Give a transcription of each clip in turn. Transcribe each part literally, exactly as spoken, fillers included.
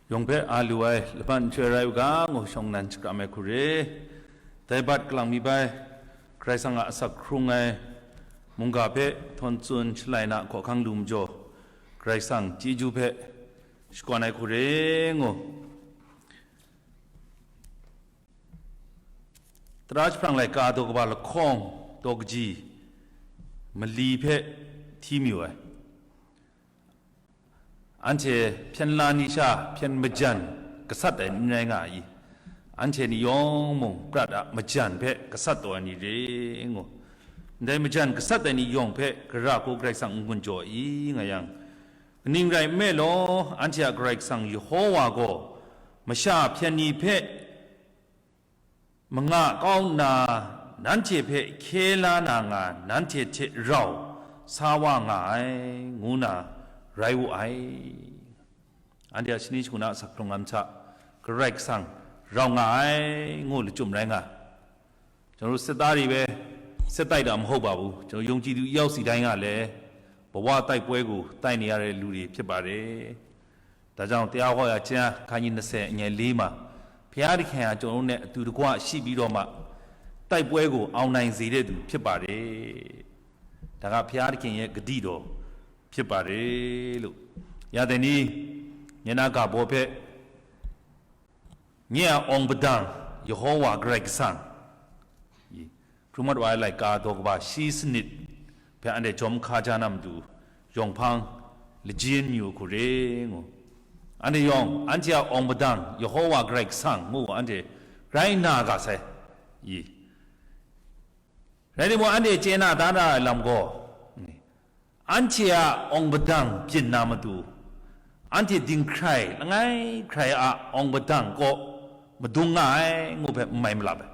Yawng hpe a lu ai laban chyoi rai u ga, ngu shawng nnan shakram ai hku re. Dai bat kalang mi bai, Karai Kasang a asak hkrung ai mungga hpe htawn tsun shalai na hkawhkang lu majaw, Karai Kasang chyeju hpe shakawn ai hku re, ngu. Tara jahprang laika daw kaba lahkawng daw kaji mali hpe hti mayu ai. Anhte hpyen la ni sha hpyen majan gasat ai n rai nga i? Anhte ni yawng mung prat a majan hpe gasat taw ai ni re ngu. Ndai majan gasat ai ni yawng hpe gara hku Karai Kasang n-gun jaw i nga yang, kaning rai nme law, anhte a Karai Kasang Yehowa gaw masha hpyen ni hpe manga kau nna nanhte hpe hkye la na nga nanhte hte rau sa wa nga ai, ngu na rai wu ai. Anhte a shani shagu na asak hkrung lam hta Karai Kasang rau nga ai, ngu lachyum rai nga. ကျွန်တော်တို့စစ်သားတွေပဲစစ်တိုက်တာမဟုတ်ပါဘူး။ ကျွန်တော်ယုံကြည်သူတယောက်စီတိုင်းကလည်းဘဝတိုက်ပွဲကိုတိုက်နေရတဲ့လူတွေဖြစ်ပါတယ်။ ဒါကြောင့်တရားဟောရာကျမ်းခန်းကြီးနှစ်ဆယ်အငယ်လေးမှာဘုရားသခင်ဟာကျွန်တော်တို့နဲ့အတူတကွရှိပြီးတော့မှတိုက်ပွဲကိုအောင်နိုင်စေတဲ့သူဖြစ်ပါတယ်။ ဒါကဘုရားသခင်ရဲ့ဂတိတော်ဖြစ်ပါတယ်လို့။ ရာသနီညနာကဘော်ဖက်ညေအောင်ပဒံယေဟောဝါဂရိတ်ဆန် Hkrum mat wa ai laika daw kaba shi sanit hpe anhte jawm hka ja na matu, yawng hpang lajin yu hku re ngu. Anhte yawng, anhte a awng padang, Yehowa Karai Kasang ngu anhte grai na ga sai, i. Rai timung, anhte chye na da na ai lam gaw, anhte a awng padang byin na matu, anhte dinghkrai, langai hkrai a awng padang kaw madung nga ai, ngu hpe n mai malap ai.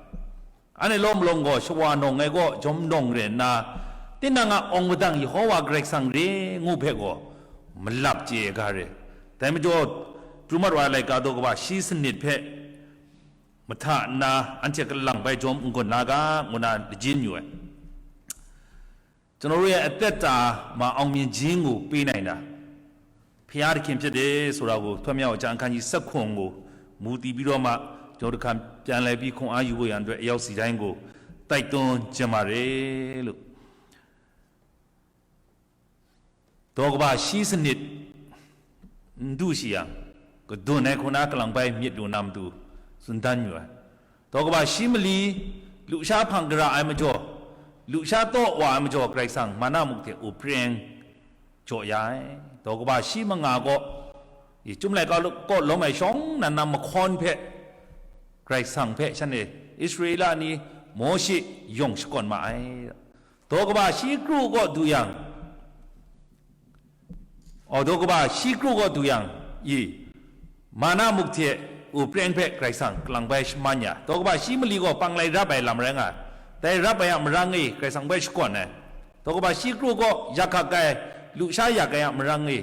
Anhte lawm malawng gaw shawa nawng ai kaw jawm nawng re nna, tinang a awng padang Yehowa Karai Kasang re ngu hpe gaw malap chye ai ga re. Dai majaw, pru mat wa ai laika daw kaba shi sanit hpe mahta nna, anhte kalang bai jawm n-gun la ga, ngu na lajin yu ai. ကျွန်တော်တို့ရဲ့အသက်တာမှာအောင်မြင်ခြင်းကိုပေးနိုင်တာ ဘုရားသခင်ဖြစ်တယ်ဆိုတာကိုထွတ်မြောက်အကျမ်းအခန်းကြီးဆယ့်ခုနစ်ကိုမူတည်ပြီးတော့မှကျွန်တော်တို့တစ်ခါပြန်လည်ပြီးခွန်အားယူဖို့ရန်အတွက်အယောက်စီတိုင်းကိုတိုက်တွန်းချင်ပါတယ်လို့ဒေါ်ကဘာရှိစနစ် Ndu shi yang, kadun ai hku na kalang bai myit lu na matu, tsun dan yu ai. Daw kaba shi mali, lusha hpang gara ai majaw, lusha taw wa ai majaw, Karai Kasang mana muk hte u preng jaw ya ai. Daw kaba shi manga gaw, i, chyum laika kaw lawm ai shawng nan na mahkawn hpe, Karai Kasang hpe shanhte Israela ni Mawshe yawng shakawn ma ai. Daw kaba shi kru kaw du yang, aw, daw kaba shi kru kaw du yang, i, mana muk hte u preng hpe Karai Kasang kalang bai shaman ya, daw kaba shi mali gaw pang lai rap ai lam rai nga ai. Dai rap ai a marang e Karai Kasang bai shakawn ai. Daw kaba shi kru kaw yak hkak ai, lusha yak ai a marang e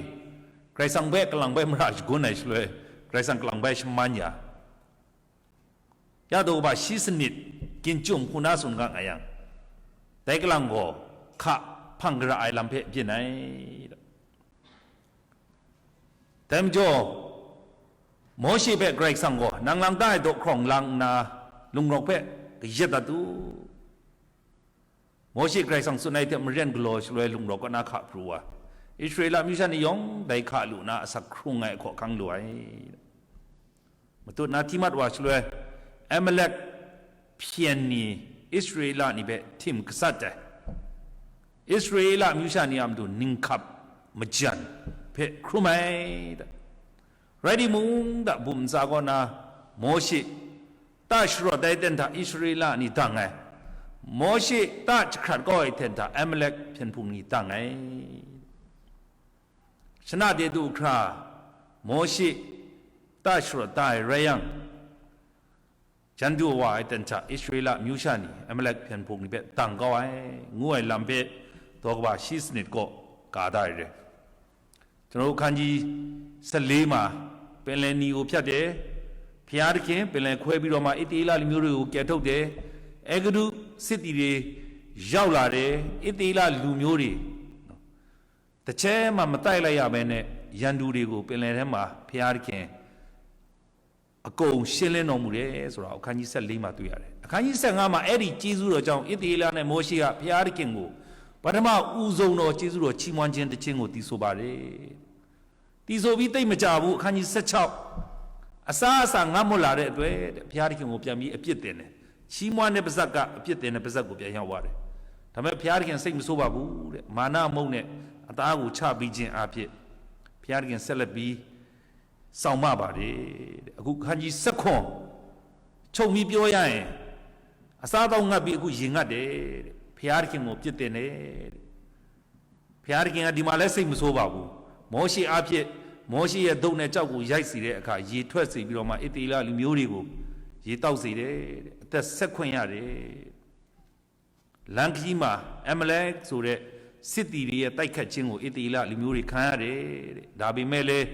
Karai Kasang bai kalang bai mara shagun ai shaloi, Karai Kasang kalang bai shaman ya. Ya daw kaba shi sanit, ginchum hku na tsun ga nga yang, dai kalang gaw hka hpang gara ai lam hpe byin ai. Dai majaw, Mawshe hpe Karai Kasang gaw, nang lang da ai daw hkrawng lang nna, lungrawk hpe kayat dat u. Mawshe Karai Kasang tsun ai hte maren galaw shaloi lungrawk kaw na hka pru wa, Israela amyu sha ni yawng dai hka lu na asak hkrung ai ahkaw ahkang lu ai. Matut na hti mat wa shaloi, Amalek hpyen ni Israela ni hpe htim gasat ai. Israela amyu sha ni a matu ninghkap majan hpe hkrum ai. Rai timung, da bum ntsa kaw na Mawshe ta sharawt ai ten hta Israela ni dang ai, Mawshe ta jahkrat kau ai ten hta Amalek hpyen hpung ni dang ai. Shana de du hkra, Mawshe ta sharawt da ai rai yang, jan du wa ai ten hta Israela amyu sha ni Amalek hpyen hpung ni hpe dang kau ai, ngu ai lam hpe daw kaba shi sanit kaw ka da ai re. ကျွန်တော်တို့ခန်းကြီးဆယ့်လေးမှာပင်လယ်နီကိုဖြတ်တယ်။ ဘုရားသခင်ပင်လယ်ခွဲပြီးတော့မှအစ်သရေလလူမျိုးတွေကိုကယ်ထုတ်တယ်။ အဲဂုတ္တုစစ်သည်တွေရောက်လာတယ်။ အစ်သရေလလူမျိုးတွေတစ်ချက်မှမတိုက်လိုက်ရဘဲနဲ့ရန်သူတွေကိုပင်လယ်ထဲမှာဘုရားသခင် အကုန်ရှင်းလင်းတော်မူတယ်ဆိုတာကို အခန်းကြီးဆယ့်လေးမှာတွေ့ရတယ်။ အခန်းကြီးဆယ့်ငါးမှာ အဲ့ဒီကျေးဇူးတော်ကြောင့် ဣသရေလနဲ့မောရှေက ဘုရားသခင်ကို ပထမဦးဆုံးသောကျေးဇူးတော်ချီးမွမ်းခြင်းတစ်ခြင်းကို သီဆိုပါတယ်။ သီဆိုပြီးသိပ်မကြာဘူး၊ အခန်းကြီးဆယ့်ခြောက်၊ အစားအစာငတ်မွတ်လာတဲ့အတွက် ဘုရားသခင်ကိုပြန်ပြီးအပြစ်တင်တယ်။ ချီးမွမ်းတဲ့ပါးစပ်ကအပြစ်တင်တဲ့ပါးစပ်ကို ပြန်ရောက်သွားတယ်။ ဒါပေမဲ့ ဘုရားသခင်စိတ်မဆိုးပါဘူးတဲ့။ မန္နမုန့်နဲ့အသားကိုချပေးခြင်းအားဖြင့် ဘုရားသခင်ဆက်လက်ပြီး စောင့်မပါတယ်တဲ့။ အခုခန်းကြီးဆယ့်ခုနစ် ချုပ်ပြီးပြောရရင် အစားအသောက်ငတ်ပြီး အခုရေငတ်တယ်တဲ့။ ဘုရားသခင်ကိုပြစ်တင်တယ်တဲ့။ ဘုရားသခင်ကဒီမှာလည်းစိတ်မဆိုးပါဘူး။ မောရှေအားဖြင့် မောရှေရဲ့ဒုတ်နဲ့ကျောက်ကိုရိုက်စေတဲ့အခါ ရေထွက်စေပြီးတော့မှ အစ္စရေလလူမျိုးတွေကိုရေတောက်စေတယ်တဲ့။ အသက်ဆက်ခွင့်ရတယ်။ လမ်းခရီးမှာ အမလက်ဆိုတဲ့စစ်သည်တွေရဲ့တိုက်ခိုက်ခြင်းကို အစ္စရေလလူမျိုးတွေခံရတယ်တဲ့။ ဒါပေမဲ့လည်း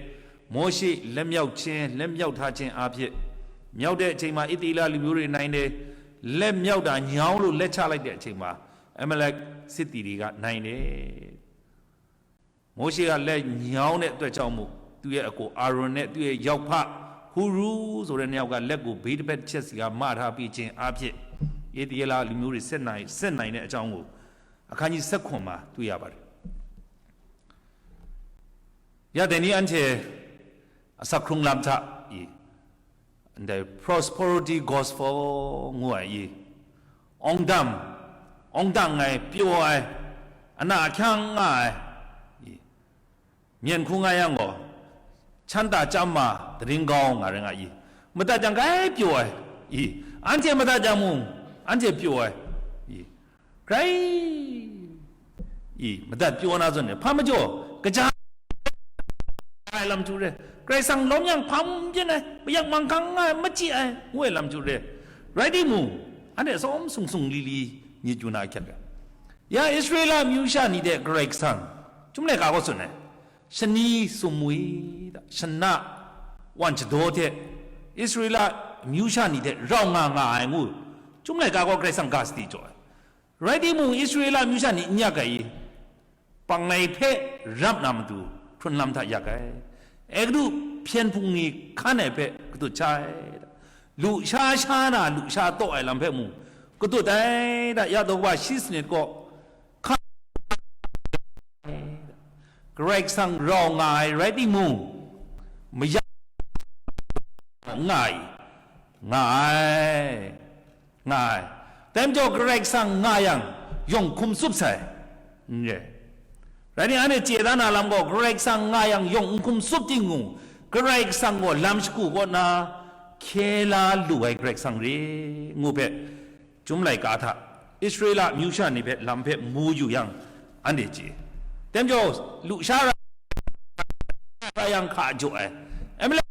မောရှေလွတ်မြောက်ခြင်း၊ လွတ်မြောက်ထားခြင်းအားဖြင့် မြောက်တဲ့အချိန်မှာ အစ္စရေလလူမျိုးတွေနိုင်တယ်။ လွတ်မြောက်တာညောင်းလို့လက်ချလိုက်တဲ့အချိန်မှာ အမလက်စစ်သည်တွေကနိုင်တယ်။ မောရှေကလက်ညောင်းတဲ့အတွက်ကြောင့်မို့ သူ့ရဲ့အကိုအာရွန်နဲ့သူ့ရဲ့ယောက်ဖဟူရူဆိုတဲ့နှစ်ယောက်က လက်ကိုဘေးတစ်ဖက်တစ်ချက်စီကမထားပေးခြင်းအားဖြင့် အစ္စရေလလူမျိုးတွေစစ်နိုင်စစ်နိုင်တဲ့အကြောင်းကို အခန်းကြီးဆယ့်ခုနစ်မှာတွေ့ရပါတယ်။ ရတဲ့နည်းအန်ချေအစခရုံလမ်ချာ prosperity gospel ငိုင်အောင်တမ်း၊ အောင်တမ်းငိုင်ပြောအောင်၊ အနာချမ်းငိုင်၊ မျက်ခုံငိုင်အောင်ကို ချမ်းသာကျမ်းမာသတင်းကောင်းငါရငါ၊ မတတ်ကြံကြိုက်ပြောအောင်၊ အန်ချေမတတ်ကြံမှု၊ အန်ချေပြောအောင်၊ ใคร อี มาตัดပြောနာစွန်เนี่ย ဖမ်းမကြော် ကကြာ လမ်ချူရဲ ใครสั่งล้มยังพามเย็นไง ไม่อยากมังคังง่ายไม่จีไอห้วยลำชูเรไรที่หมู่อันเนี่ยซ้อมสุงสุงลีลีညစ်ညူနာအချက်ပဲ။ ယႃဢိသရေလမျိုးရှာနေတဲ့ ကရိုက်ဆန် ကျုံးလဲကာကောစွန်နဲ့ ရှနီးစုံမွေ ရှန ဝမ်ချဒေါ်တဲ့ အိသရေလမျိုးရှာနေတဲ့ ရောင်ငါငါအိုင်ကို ကျုံးလဲကာကော ကရိုက်ဆန် ဂါစတီကြော် ရိုက်တီမူ အိသရေလမျိုးရှာနေ ညက်ကိုင် ပင်လယ်ဖက်ရပ်နာမတူ ထွန်းလမ်းထက်ရောက်ခဲ့။ အဲဂု ဖြန်ဖုန်နေ ခါနယ်ဖက် ကတုတ်ချိုင် လူရှားရှားနာ လူရှားတော့အဲလမ်းဖက်မူ ကတုတ်တိုင်း ရတော့ကဘၣ် ရှစ်စနစ်ကော ခါ ကရိုက်ဆန်ရောင်ငါ ရိုက်တီမူ မရ ငါ ငါ ငါ တဲမကျော် ကရိုက်ဆန်ငါယံ ယုံခုမ်စုပ်ဆိုင် ငဲ ရိုက်တီအန်နဲ့ ကျေသားနာလမ်းကော ကရိုက်ဆန်ငါယံ ယုံခုမ်စုပ်တီငူ ကရိုက်ဆန်ကော လမ်းရှိကူကောနာ ခဲလားလူဝဲ ကရိုက်ဆန်ရေ ငူဖက် ကျုံးလိုက်ကားထ အိသရေလမျိုးရှာနေဖက် လမ်းဖက်မူယူယံ အန်ဒေကျေ တဲမကျော် လူရှားရ ရယံခါကြိုအဲ အမလဲ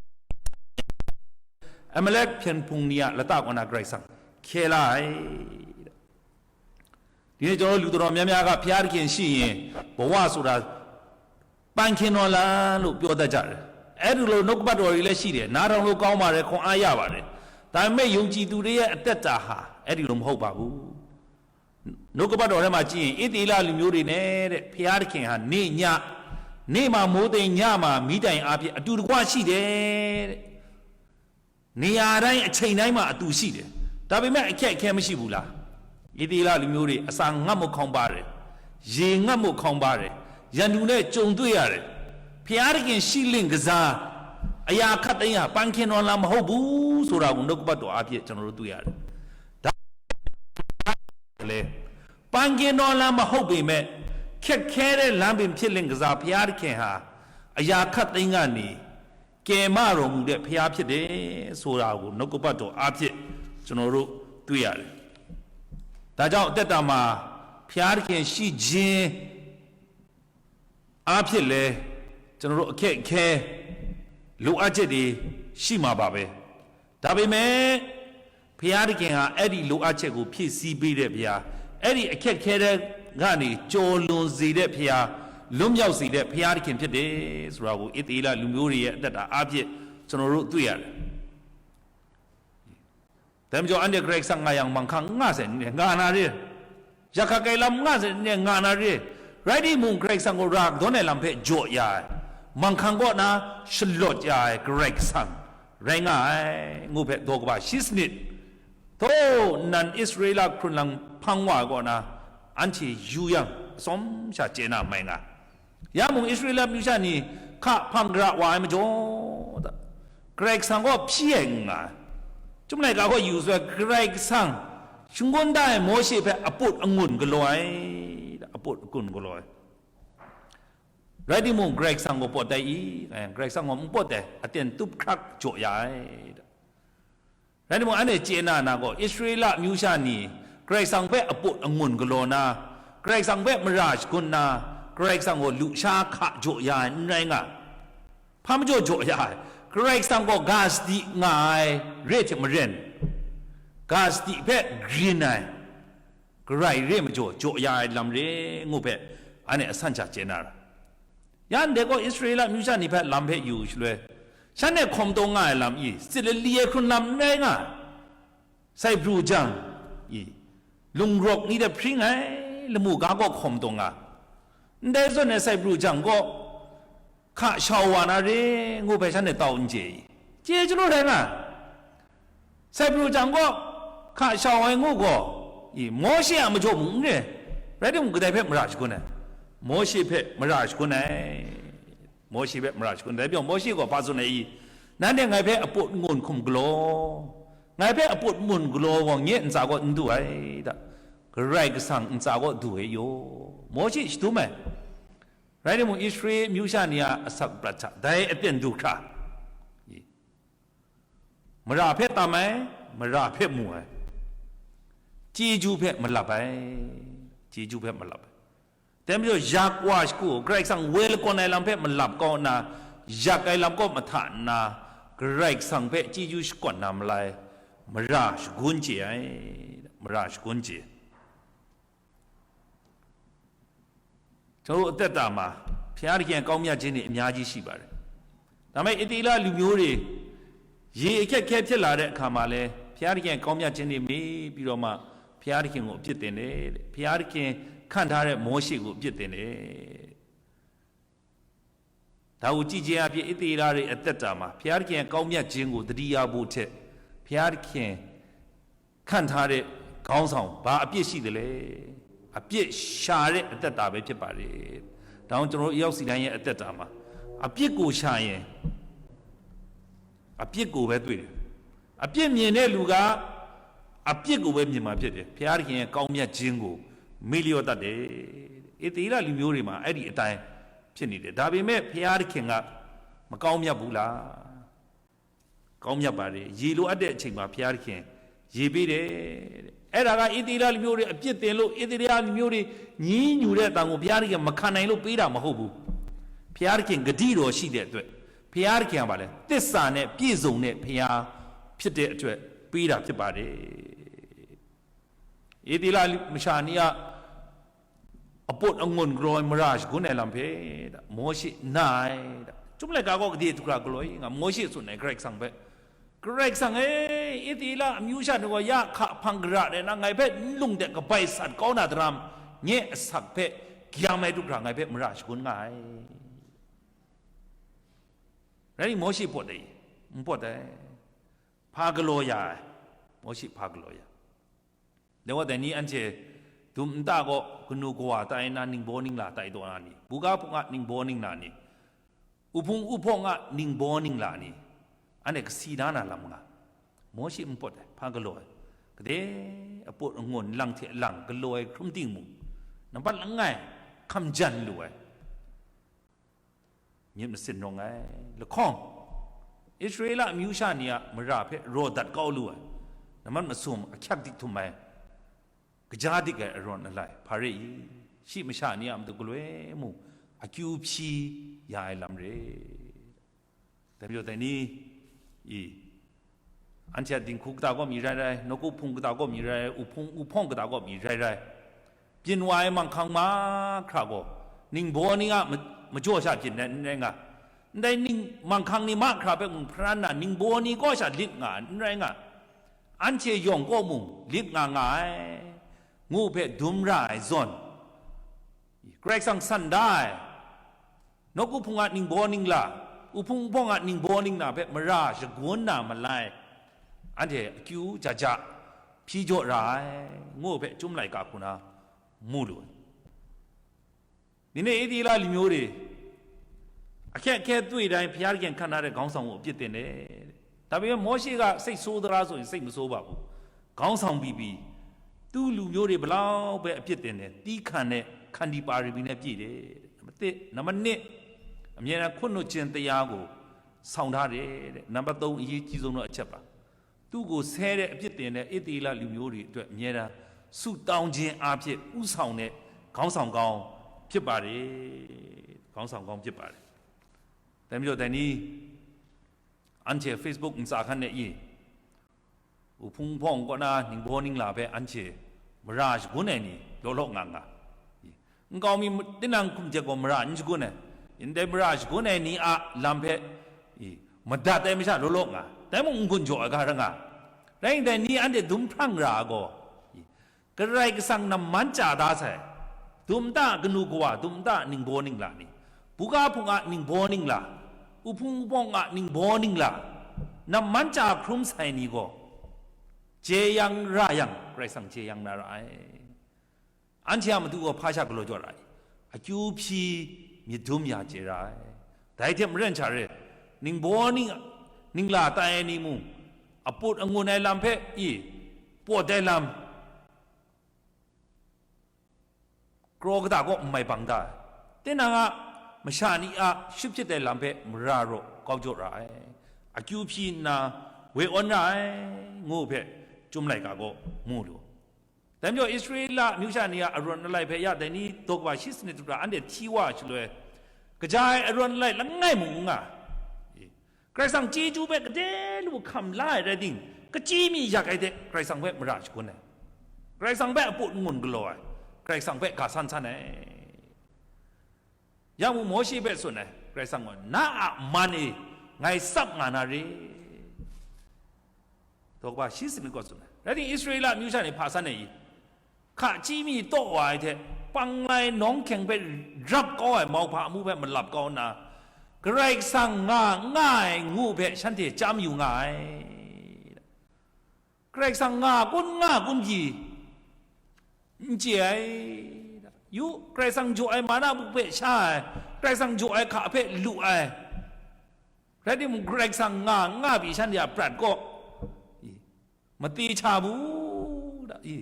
အမလဲ ဖြန်ဖုန်နီယ လတကောနာ ကရိုက်ဆန် ခဲလား ဒီနေ့ကျွန်တော်တို့လူတော်တော်များများကဘုရားသခင်ရှိရင်ဘဝဆိုတာပန်းခင်းတော်လမ်းလို့ပြောတတ်ကြတယ်။ အဲ့ဒီလိုနှုတ်ကပတ်တော်တွေလည်းရှိတယ်။ နားထောင်လို့ကောင်းပါတယ်။ ခွန်အားရပါတယ်။ ဒါပေမဲ့ယုံကြည်သူတွေရဲ့အသက်တာဟာအဲ့ဒီလိုမဟုတ်ပါဘူး။ နှုတ်ကပတ်တော်ထဲမှာကြည့်ရင် အစ်သီလလူမျိုးတွေနဲ့တဲ့ ဘုရားသခင်ဟာနေ့ည နေ့မှာမိုးတိမ်ညမှာမီးတိုင်အားဖြင့်အတူတကွရှိတယ်တဲ့။ နေရာတိုင်းအချိန်တိုင်းမှာအတူရှိတယ်။ ဒါပေမဲ့အခက်အခဲမရှိဘူးလား။ အစ်သီလလူမျိုးတွေအစာငတ်မွတ်ခေါင်းပါးတယ်။ ရေငတ်မွတ်ခေါင်းပါးတယ်။ ရန်သူနဲ့ကြုံတွေ့ရတယ်။ ဘုရားသခင်ရှိလင့်ကစားအရာခပ်သိမ်းဟာပန်းခင်းတော်လမ်းမဟုတ်ဘူးဆိုတာကိုနှုတ်ကပတ်တော်အားဖြင့်ကျွန်တော်တို့တွေ့ရတယ်။ ဒါ လဲပန်းခင်းတော်လမ်းမဟုတ်ပေမဲ့ခက်ခဲတဲ့လမ်းပင်ဖြစ်လင့်ကစားဘုရားသခင်ဟာအရာခပ်သိမ်းကနေကယ်မတော်မူတဲ့ဘုရားဖြစ်တယ်ဆိုတာကိုနှုတ်ကပတ်တော်အားဖြင့်ကျွန်တော်တို့တွေ့ရတယ်။ ဒါကြောင့်အသက်တာမှာဘုရားသခင်ရှိခြင်းအားဖြင့်လဲကျွန်တော်တို့အခက်အခဲလိုအပ်ချက်တွေရှိမှာပါပဲ။ ဒါပေမဲ့ဘုရားသခင်ဟာအဲ့ဒီလိုအပ်ချက်ကိုဖြည့်ဆည်းပေးတဲ့ဘုရားအဲ့ဒီအခက်အခဲတွေကနေကျော်လွန်စေတဲ့ဘုရားလွတ်မြောက်စေတဲ့ဘုရားသခင်ဖြစ်တယ်ဆိုတာကိုအစ်သီလလူမျိုးတွေရဲ့အသက်တာအားဖြင့်ကျွန်တော်တို့တွေ့ရတယ်။ တမ်ကျော်အန်ဒီဂရိတ်ဆန်ငါယံမန်ခါငါစဲငါနာရီရခါကဲလမ်ငါစဲငါနာရီရိုက်ဒီမုံဂရိတ်ဆန်ကိုရာဂ်ဒေါ်နယ်လမ်ဖဲကြော်ယာမန်ခါကောနာရှလော့ယာဂရိတ်ဆန် rai nga ai, ngu hpe daw kaba shi sanit, thaw nnan Israela hkrun lang hpang wa kaw na, anhte yu yang, atsawm sha chye na mai nga. Ya mung Israela amyu sha ni hka hpang gara wa ai majaw, Karai Kasang gaw hpyi ai n nga ai. Chyum laika gaw yu soi, Karai Kasang shangun da ai Mawshe hpe aput angun galaw ai, aput angun galaw ai. Rai timung, Karai Kasang gaw pawt dai i? Karai Kasang gaw n pawt dai, aten tup hkrak jaw ya ai. Rai timung, anhte chye na na gaw, Israela amyu sha ni Karai Kasang hpe aput angun galaw na, Karai Kasang hpe mara shagun na, Karai Kasang gaw lusha hka jaw ya ai n rai nga. Hpa majaw jaw ya ai? Karai Kasang gaw ga sadi nga ai re hte maren, ga sadi hpe grin ai, Karai re majaw jaw ya ai lam re ngu hpe, anhte asan sha chye na ra. Ya ndai gaw Israela amyu sha ni hpe lam hpe yu shaloi, shanhte hkawm taw nga ai lam i, tsit lali ai hkrun lam n rai nga ai. Saipru jang i, lungrawk ni de hpring ai lamu ga gaw hkawm taw nga. Ndai zawn e saipru jang gaw hka shau wa na re ngu hpe shanhte tau n chye i? Chye chyalu rai nga. Saipru jang gaw hka shau ai ngu gaw, i, Mawshe a majaw mung n re, rai timung, kadai hpe mara shagun ai? Mawshe hpe mara shagun ai. Mawshe hpe mara shagun ai. Dai pyaw Mawshe gaw hpa tsun ai i? Nanhte ngai hpe aput ngun hkum galaw, ngai hpe aput mun galaw gaw nye ntsa kaw n du ai da, Karai Kasang ntsa kaw du ai yaw, Mawshe shadum ai. Rai timung, Israel amyu sha ni a asak prat hta dai aten du hkra, mara hpe tam ai, mara hpe mu ai, chyeju hpe malap ai, chyeju hpe malap ai. Dai majaw, yak wa shagu, Karai Kasang woi lakawn ai lam hpe malap kau nna, yak ai lam kaw mahta nna, Karai Kasang hpe chyeju shakawn na malai, mara shagun chye ai, mara shagun chye. ကျွန်တော်တို့အသက်တာမှာ ဘုရားသခင်ရဲ့ကောင်းမြတ်ခြင်းတွေအများကြီးရှိပါတယ်။ ဒါပေမဲ့ အစ္စရေးလလူမျိုးတွေ ရေအခက်အခဲဖြစ်လာတဲ့အခါမှာလည်း ဘုရားသခင်ရဲ့ကောင်းမြတ်ခြင်းတွေမေ့ပြီးတော့မှ ဘုရားသခင်ကိုအပြစ်တင်တယ်တဲ့။ ဘုရားသခင်ခန့်ထားတဲ့မောရှေကိုအပြစ်တင်တယ်။ ဒါကိုကြည့်ခြင်းအပြင် အစ္စရေးလတွေအသက်တာမှာ ဘုရားသခင်ရဲ့ကောင်းမြတ်ခြင်းကိုသတိရဖို့ထက် ဘုရားသခင်ခန့်ထားတဲ့ခေါင်းဆောင် ဘာအပြစ်ရှိသလဲ။ အပြစ်ရှာတဲ့အသက်တာပဲဖြစ်ပါတယ်။ ဒါကြောင့် ကျွန်တော်တို့ အယောက်စီတိုင်းရဲ့အသက်တာမှာ အပြစ်ကိုရှာရင် အပြစ်ကိုပဲတွေ့တယ်။ အပြစ်မြင်တဲ့လူက အပြစ်ကိုပဲမြင်မှာဖြစ်တယ်။ ဘုရားသခင်ရဲ့ကောင်းမြတ်ခြင်းကို မေ့လျော့တတ်တယ်။ အစ္စရေးလလူမျိုးတွေမှာ အဲ့ဒီအတိုင်းဖြစ်နေတယ်။ ဒါပေမဲ့ ဘုရားသခင်က မကောင်းမြတ်ဘူးလား။ ကောင်းမြတ်ပါတယ်။ ရေလိုအပ်တဲ့အချိန်မှာ ဘုရားသခင် ရေပေးတယ်တဲ့။ အဲ့ဒါက အစ္စရေးလလူမျိုးတွေအပြစ်တင်လို့ အစ္စရေးလလူမျိုးတွေညည်းညူတဲ့အသံကို ဘုရားသခင်မခံနိုင်လို့ပေးတာမဟုတ်ဘူး။ ဘုရားသခင်ဂတိတော်ရှိတဲ့အတွက် ဘုရားသခင်ကဘာလဲ။ သစ္စာနဲ့ပြည့်စုံတဲ့ဘုရားဖြစ်တဲ့အတွက် ပေးတာဖြစ်ပါတယ်။ အစ္စရေးလမုၢ်မရှေ့နေ့က အပွတ်အငွၼ်ႇကလော် မရၢႆၵုၼ်းၼႆလမ်ဖဲ မောရှေနာႆ ကျုံးလဲၣ်ကါကောကဒီး တုခရၢကလော် ငါမောရှေဆိုနေ ကြိုက်ဆောင်ပဲ ကြိုက်ဆောင်အဲ အစ်တီလအမျိုးရှာနေကော ရခဖန်ကြရတဲ့ ငါ့ဖက်လုံတဲ့ကပိုက်ဆတ်ကောင်းတာတရမ် ငဲ့အစက်ဖက် ကြံမဲတုခရၢ ငါ့ဖက်မရၢႆၵုၼ်းငါ ရနီမောရှေပွတ်တယ် ပွတ်တယ် ဖာကလော်ရ မောရှေဖာကလော်ရ Dai wa dai ni anhte dum nta gaw kanu kawa tai nna ningbaw ningla tai taw na ni, buga hpung a ningbaw ningla ni, uhpung uhpawng a ningbaw ningla ni, anhte kasi da na lam nga, Mawshe npawt ai, hpa galaw ai, gade apawt angawn lang hte lang galaw ai hkrum ting mung, nampat langai hkam jan lu ai. Myit masin rawng ai lahkawng, Israela amyu sha ni a mara hpe raw dat kau lu ai, nammat masum ahkyak dik htum ai, kaja dik ai arawn alai hpa re i, shi masha ni a matu galoi mung akyu hpyi ya ai lam re. Dai majaw dai ni i, anhte a dinghku kata kaw mi rai rai, nawku hpung kata kaw mi rai rai, uhpung uhpawng kata kaw mi rai rai, byin wa ai manghkang mahkra gaw, ningbaw ni a ma-, majaw sha byin ai n rai nga, ndai ning manghkang ni mahkra hpe mung hparan na ningbaw ni kaw sha lit nga ai n rai nga, anhte yawng kaw mung lit nga nga ai, ngu hpe dum ra ai zawn, Karai Kasang san da ai, nawku hpung a ningbaw ningla, Uhpung uhpawng a ningbaw ningla hpe mara shagun na malai, anhte akyu ja ja hpyi jaw ra ai, ngu hpe Chyum laika hku na mu lu ai. ဒီနေ့ Israel လူမျိုးတွေ အခက်အခဲတွေ့တိုင်း ဘုရားသခင်ခန့်ထားတဲ့ခေါင်းဆောင်ကို အပြစ်တင်တယ်တဲ့။ ဒါပေမဲ့ မောရှေက စိတ်ဆိုးသလားဆိုရင် စိတ်မဆိုးပါဘူး။ ခေါင်းဆောင်ပြီးပြီး သူ့လူမျိုးတွေ ဘယ်လောက်ပဲ အပြစ်တင်တယ်၊ သည်းခံတဲ့ ခန္တီပါရမီနဲ့ ပြည့်တယ်တဲ့။ နံပါတ်တစ်၊ နံပါတ်နှစ်၊ အမြဲတမ်း ခွင့်လွှတ်ခြင်းတရားကို ဆောင်ထားတယ်တဲ့။ နံပါတ်သုံး၊ အရေးကြီးဆုံးသော အချက်ပါ။ သူ့ကိုဆဲတဲ့ အပြစ်တင်တဲ့ အစ်သရေလလူမျိုးတွေအတွက် အမြဲတမ်း ဆုတောင်းခြင်းအားဖြင့် ဦးဆောင်တဲ့ ခေါင်းဆောင်ကောင်း ဖြစ်ပါတယ်။ ခေါင်းဆောင်ကောင်း ဖြစ်ပါတယ်။ တမီးတိုင်နီး အန်ချေ Facebook မစာခန့်နဲ့ အင်း ဦးဖုန်းဖုန်းကနၣ် နင်းဘိုးနင်းလာဖဲ အန်ချေ မရၢၵ်ႈဂုဏ်းနဲ့နီး လောလောငါငါ ငကောင်းမီတင်းနံၣ်ခုမ်ချက်ကို မရၢၵ်ႈဂုဏ်းနဲ့ ယင်းတဲ မရၢၵ်ႈဂုဏ်းနဲ့နီး အလမ်းဖဲ မတတ်တဲမရှ လောလောငါ တဲမုံဂုဏ်ကြော်အဂါရငါ ရင်းတဲနီး အန်တဲ့ ဒုံဖရန့်ရာကို ကရိုက်ဆံနမန်ကြာသားဆိုင် ဒုံတကနူကွာ ဒုံတနင်းဘိုးနင်းလာနီး ဘူကားဖုံကနင်းဘိုးနင်းလာ ဦးဖုန်းဖုန်းကနင်းဘိုးနင်းလာ နမန်ကြာ ခရုံးဆိုင်နီးကို ကျေယံရယံ ကရိုက်ဆံကျေယံနာရအဲ အန်ချီအမတူကို ဖားရှကလော်ကြော်ရအဲ အကျူဖြီမြဒုံးမြာကျဲရအဲ ဒါအထက်မရန့်ချရဲ နင်းဘိုးနင်းနင်းလာတၢ်အဲနီးမူ အပုတ်အငုံအဲလမ်းဖဲအီ ပော်တဲလမ်း ကရောကတာကို မမိုင်ပန်းတာတင်းနံၣ်က မရှါနီးအ ရှုပ်ဖြစ်တဲ့လမ်းဖဲ မရၢၵ်ႈကောက်ကြော်ရအဲ အကျူဖြီနာ ဝေအွန်ရအဲ ငိုဖဲ ကျုံးလိုက်ကာကို မူလို့ တမ်းပြော အစ္စရေးလမျိုးရှာနေရ အရွန်အလိုက်ဖဲရတဲ့နီး တော့ကပါရှိစနစ်တူတာ အန်တဲ့ထီဝါချလွဲ ကကြိုင်အရွန်အလိုက် လငိုင်မုံငါ ကရိုက်ဆံကျေးဇူးပဲ ကတဲလို့ ခမ်လာရတဲ့တင်း ကကြီးမီရခိုင်တဲ့ ကရိုက်ဆံပဲ မရရှိခွန်းနဲ့ ကရိုက်ဆံပဲ အပုတ်ငုံကလော်အဲ ကရိုက်ဆံပဲ ကဆန်းဆန်းနဲ့ ရမူမောရှေပဲဆိုနေ ကရိုက်ဆံက နာအမန်နေ ငါ့စပ်ငါနာရေ တော့ကပါရှိစနစ်ကဆိုနေ ရတဲ့ အစ္စရေးလမျိုးရှာနေ ဖာဆန်းနေ ခကြီးမီတော့ဝါထဲ ပင်လယ်နောင်ခင်ပဲ ရပ်ကောင်းအဲ မောင်ဖာအမှုပဲ မလပ်ကောင်းနာ ကရိုက်ဆံငါငါအဲ ငိုပဲ ရှမ်းတေချမ်းယူငါအဲ ကရိုက်ဆံငါကွန်းငါကွန်းကြီး မကြေအဲ ယူ ကရိုက်ဆံကြိုအဲ မာနဘူးပဲ ရှာအဲ ကရိုက်ဆံကြိုအဲ ခါဖဲလူအဲ ရတဲ့မူ ကရိုက်ဆံငါငါပြီး ရှမ်းတေအပြတ်ကော မသေးချဘူးဒါ အီ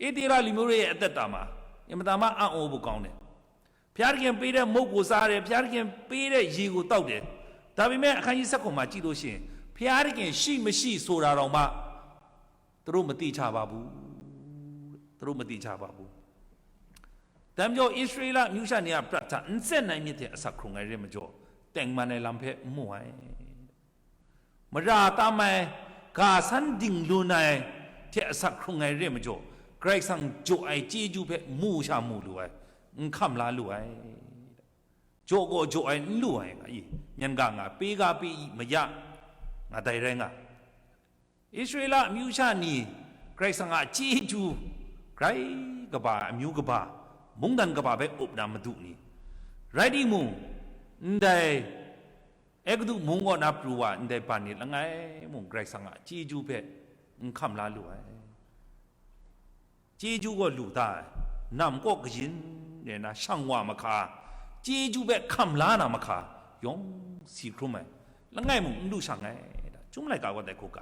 အစ်သရေလလူမျိုးတွေရဲ့ အသက်တာမှာ အင်မတန်မှ အံ့ဩဖို့ကောင်းတယ်။ ဘုရားသခင်ပေးတဲ့ မုန့်ကိုစားတယ်။ ဘုရားသခင်ပေးတဲ့ ရေကိုသောက်တယ်။ ဒါပေမဲ့ အခန်းကြီးဆယ့်ခုနစ်မှာ ကြည့်လို့ရှိရင် ဘုရားသခင်ရှိမရှိဆိုတာတောင်မှ သူတို့မသိချပါဘူး။ သူတို့မသိချပါဘူး။ ဒါကြောင့် အစ္စရေလမျိုးဆက်တွေက ပြတ်ထား အင်စက်နိုင်မြစ်ထဲ အစာခုံငယ်ရဲမကျော် တင့်မန်နဲ့ လမ်းဖဲ မှုဝိုင်း မရတာမိုင် ဂါဆန်းဒိင်လူနိုင် ထဲအစက်ခုံငယ်ရဲမကျော် ကရိုက်ဆံကြိုအိုင်ကျေးဇူးဖဲ မူရှာမူလူအိုင် ခမ်လာလူအိုင် ကြိုကိုကြိုအိုင်လူအိုင် အီ ညံကငါ ပေးကပေး မရ ငါတိုင်ရဲငါ အစ္စရေလအမျိုးချာနီ ကရိုက်ဆံကကျေးဇူး ကြိုက်ကဘာအမျိုးကဘာ မုန်တန်ကဘာပဲ အုပ်နာမဒုနီ ရိုက်ဒီမူ န်တိုင် အဲဂုတ္တုမုန်းကော်နပရူဝါ န်တိုင်ပန်နီလငယ်မုံ ကရိုက်ဆံကကျေးဇူးပဲ ခမ်လာလူအဲ ကျေးဇူးကိုလူတာ နမ်ကော့ကရင်နဲ့နာ ရှံဝါမခါ ကျေးဇူးပဲ ခမ်လာနာမခါ ယုံစီခရုံးမယ် လငယ်မုံလူရှံငယ် ကျုံးလိုက်ကာဝတ်တဲ့ခုက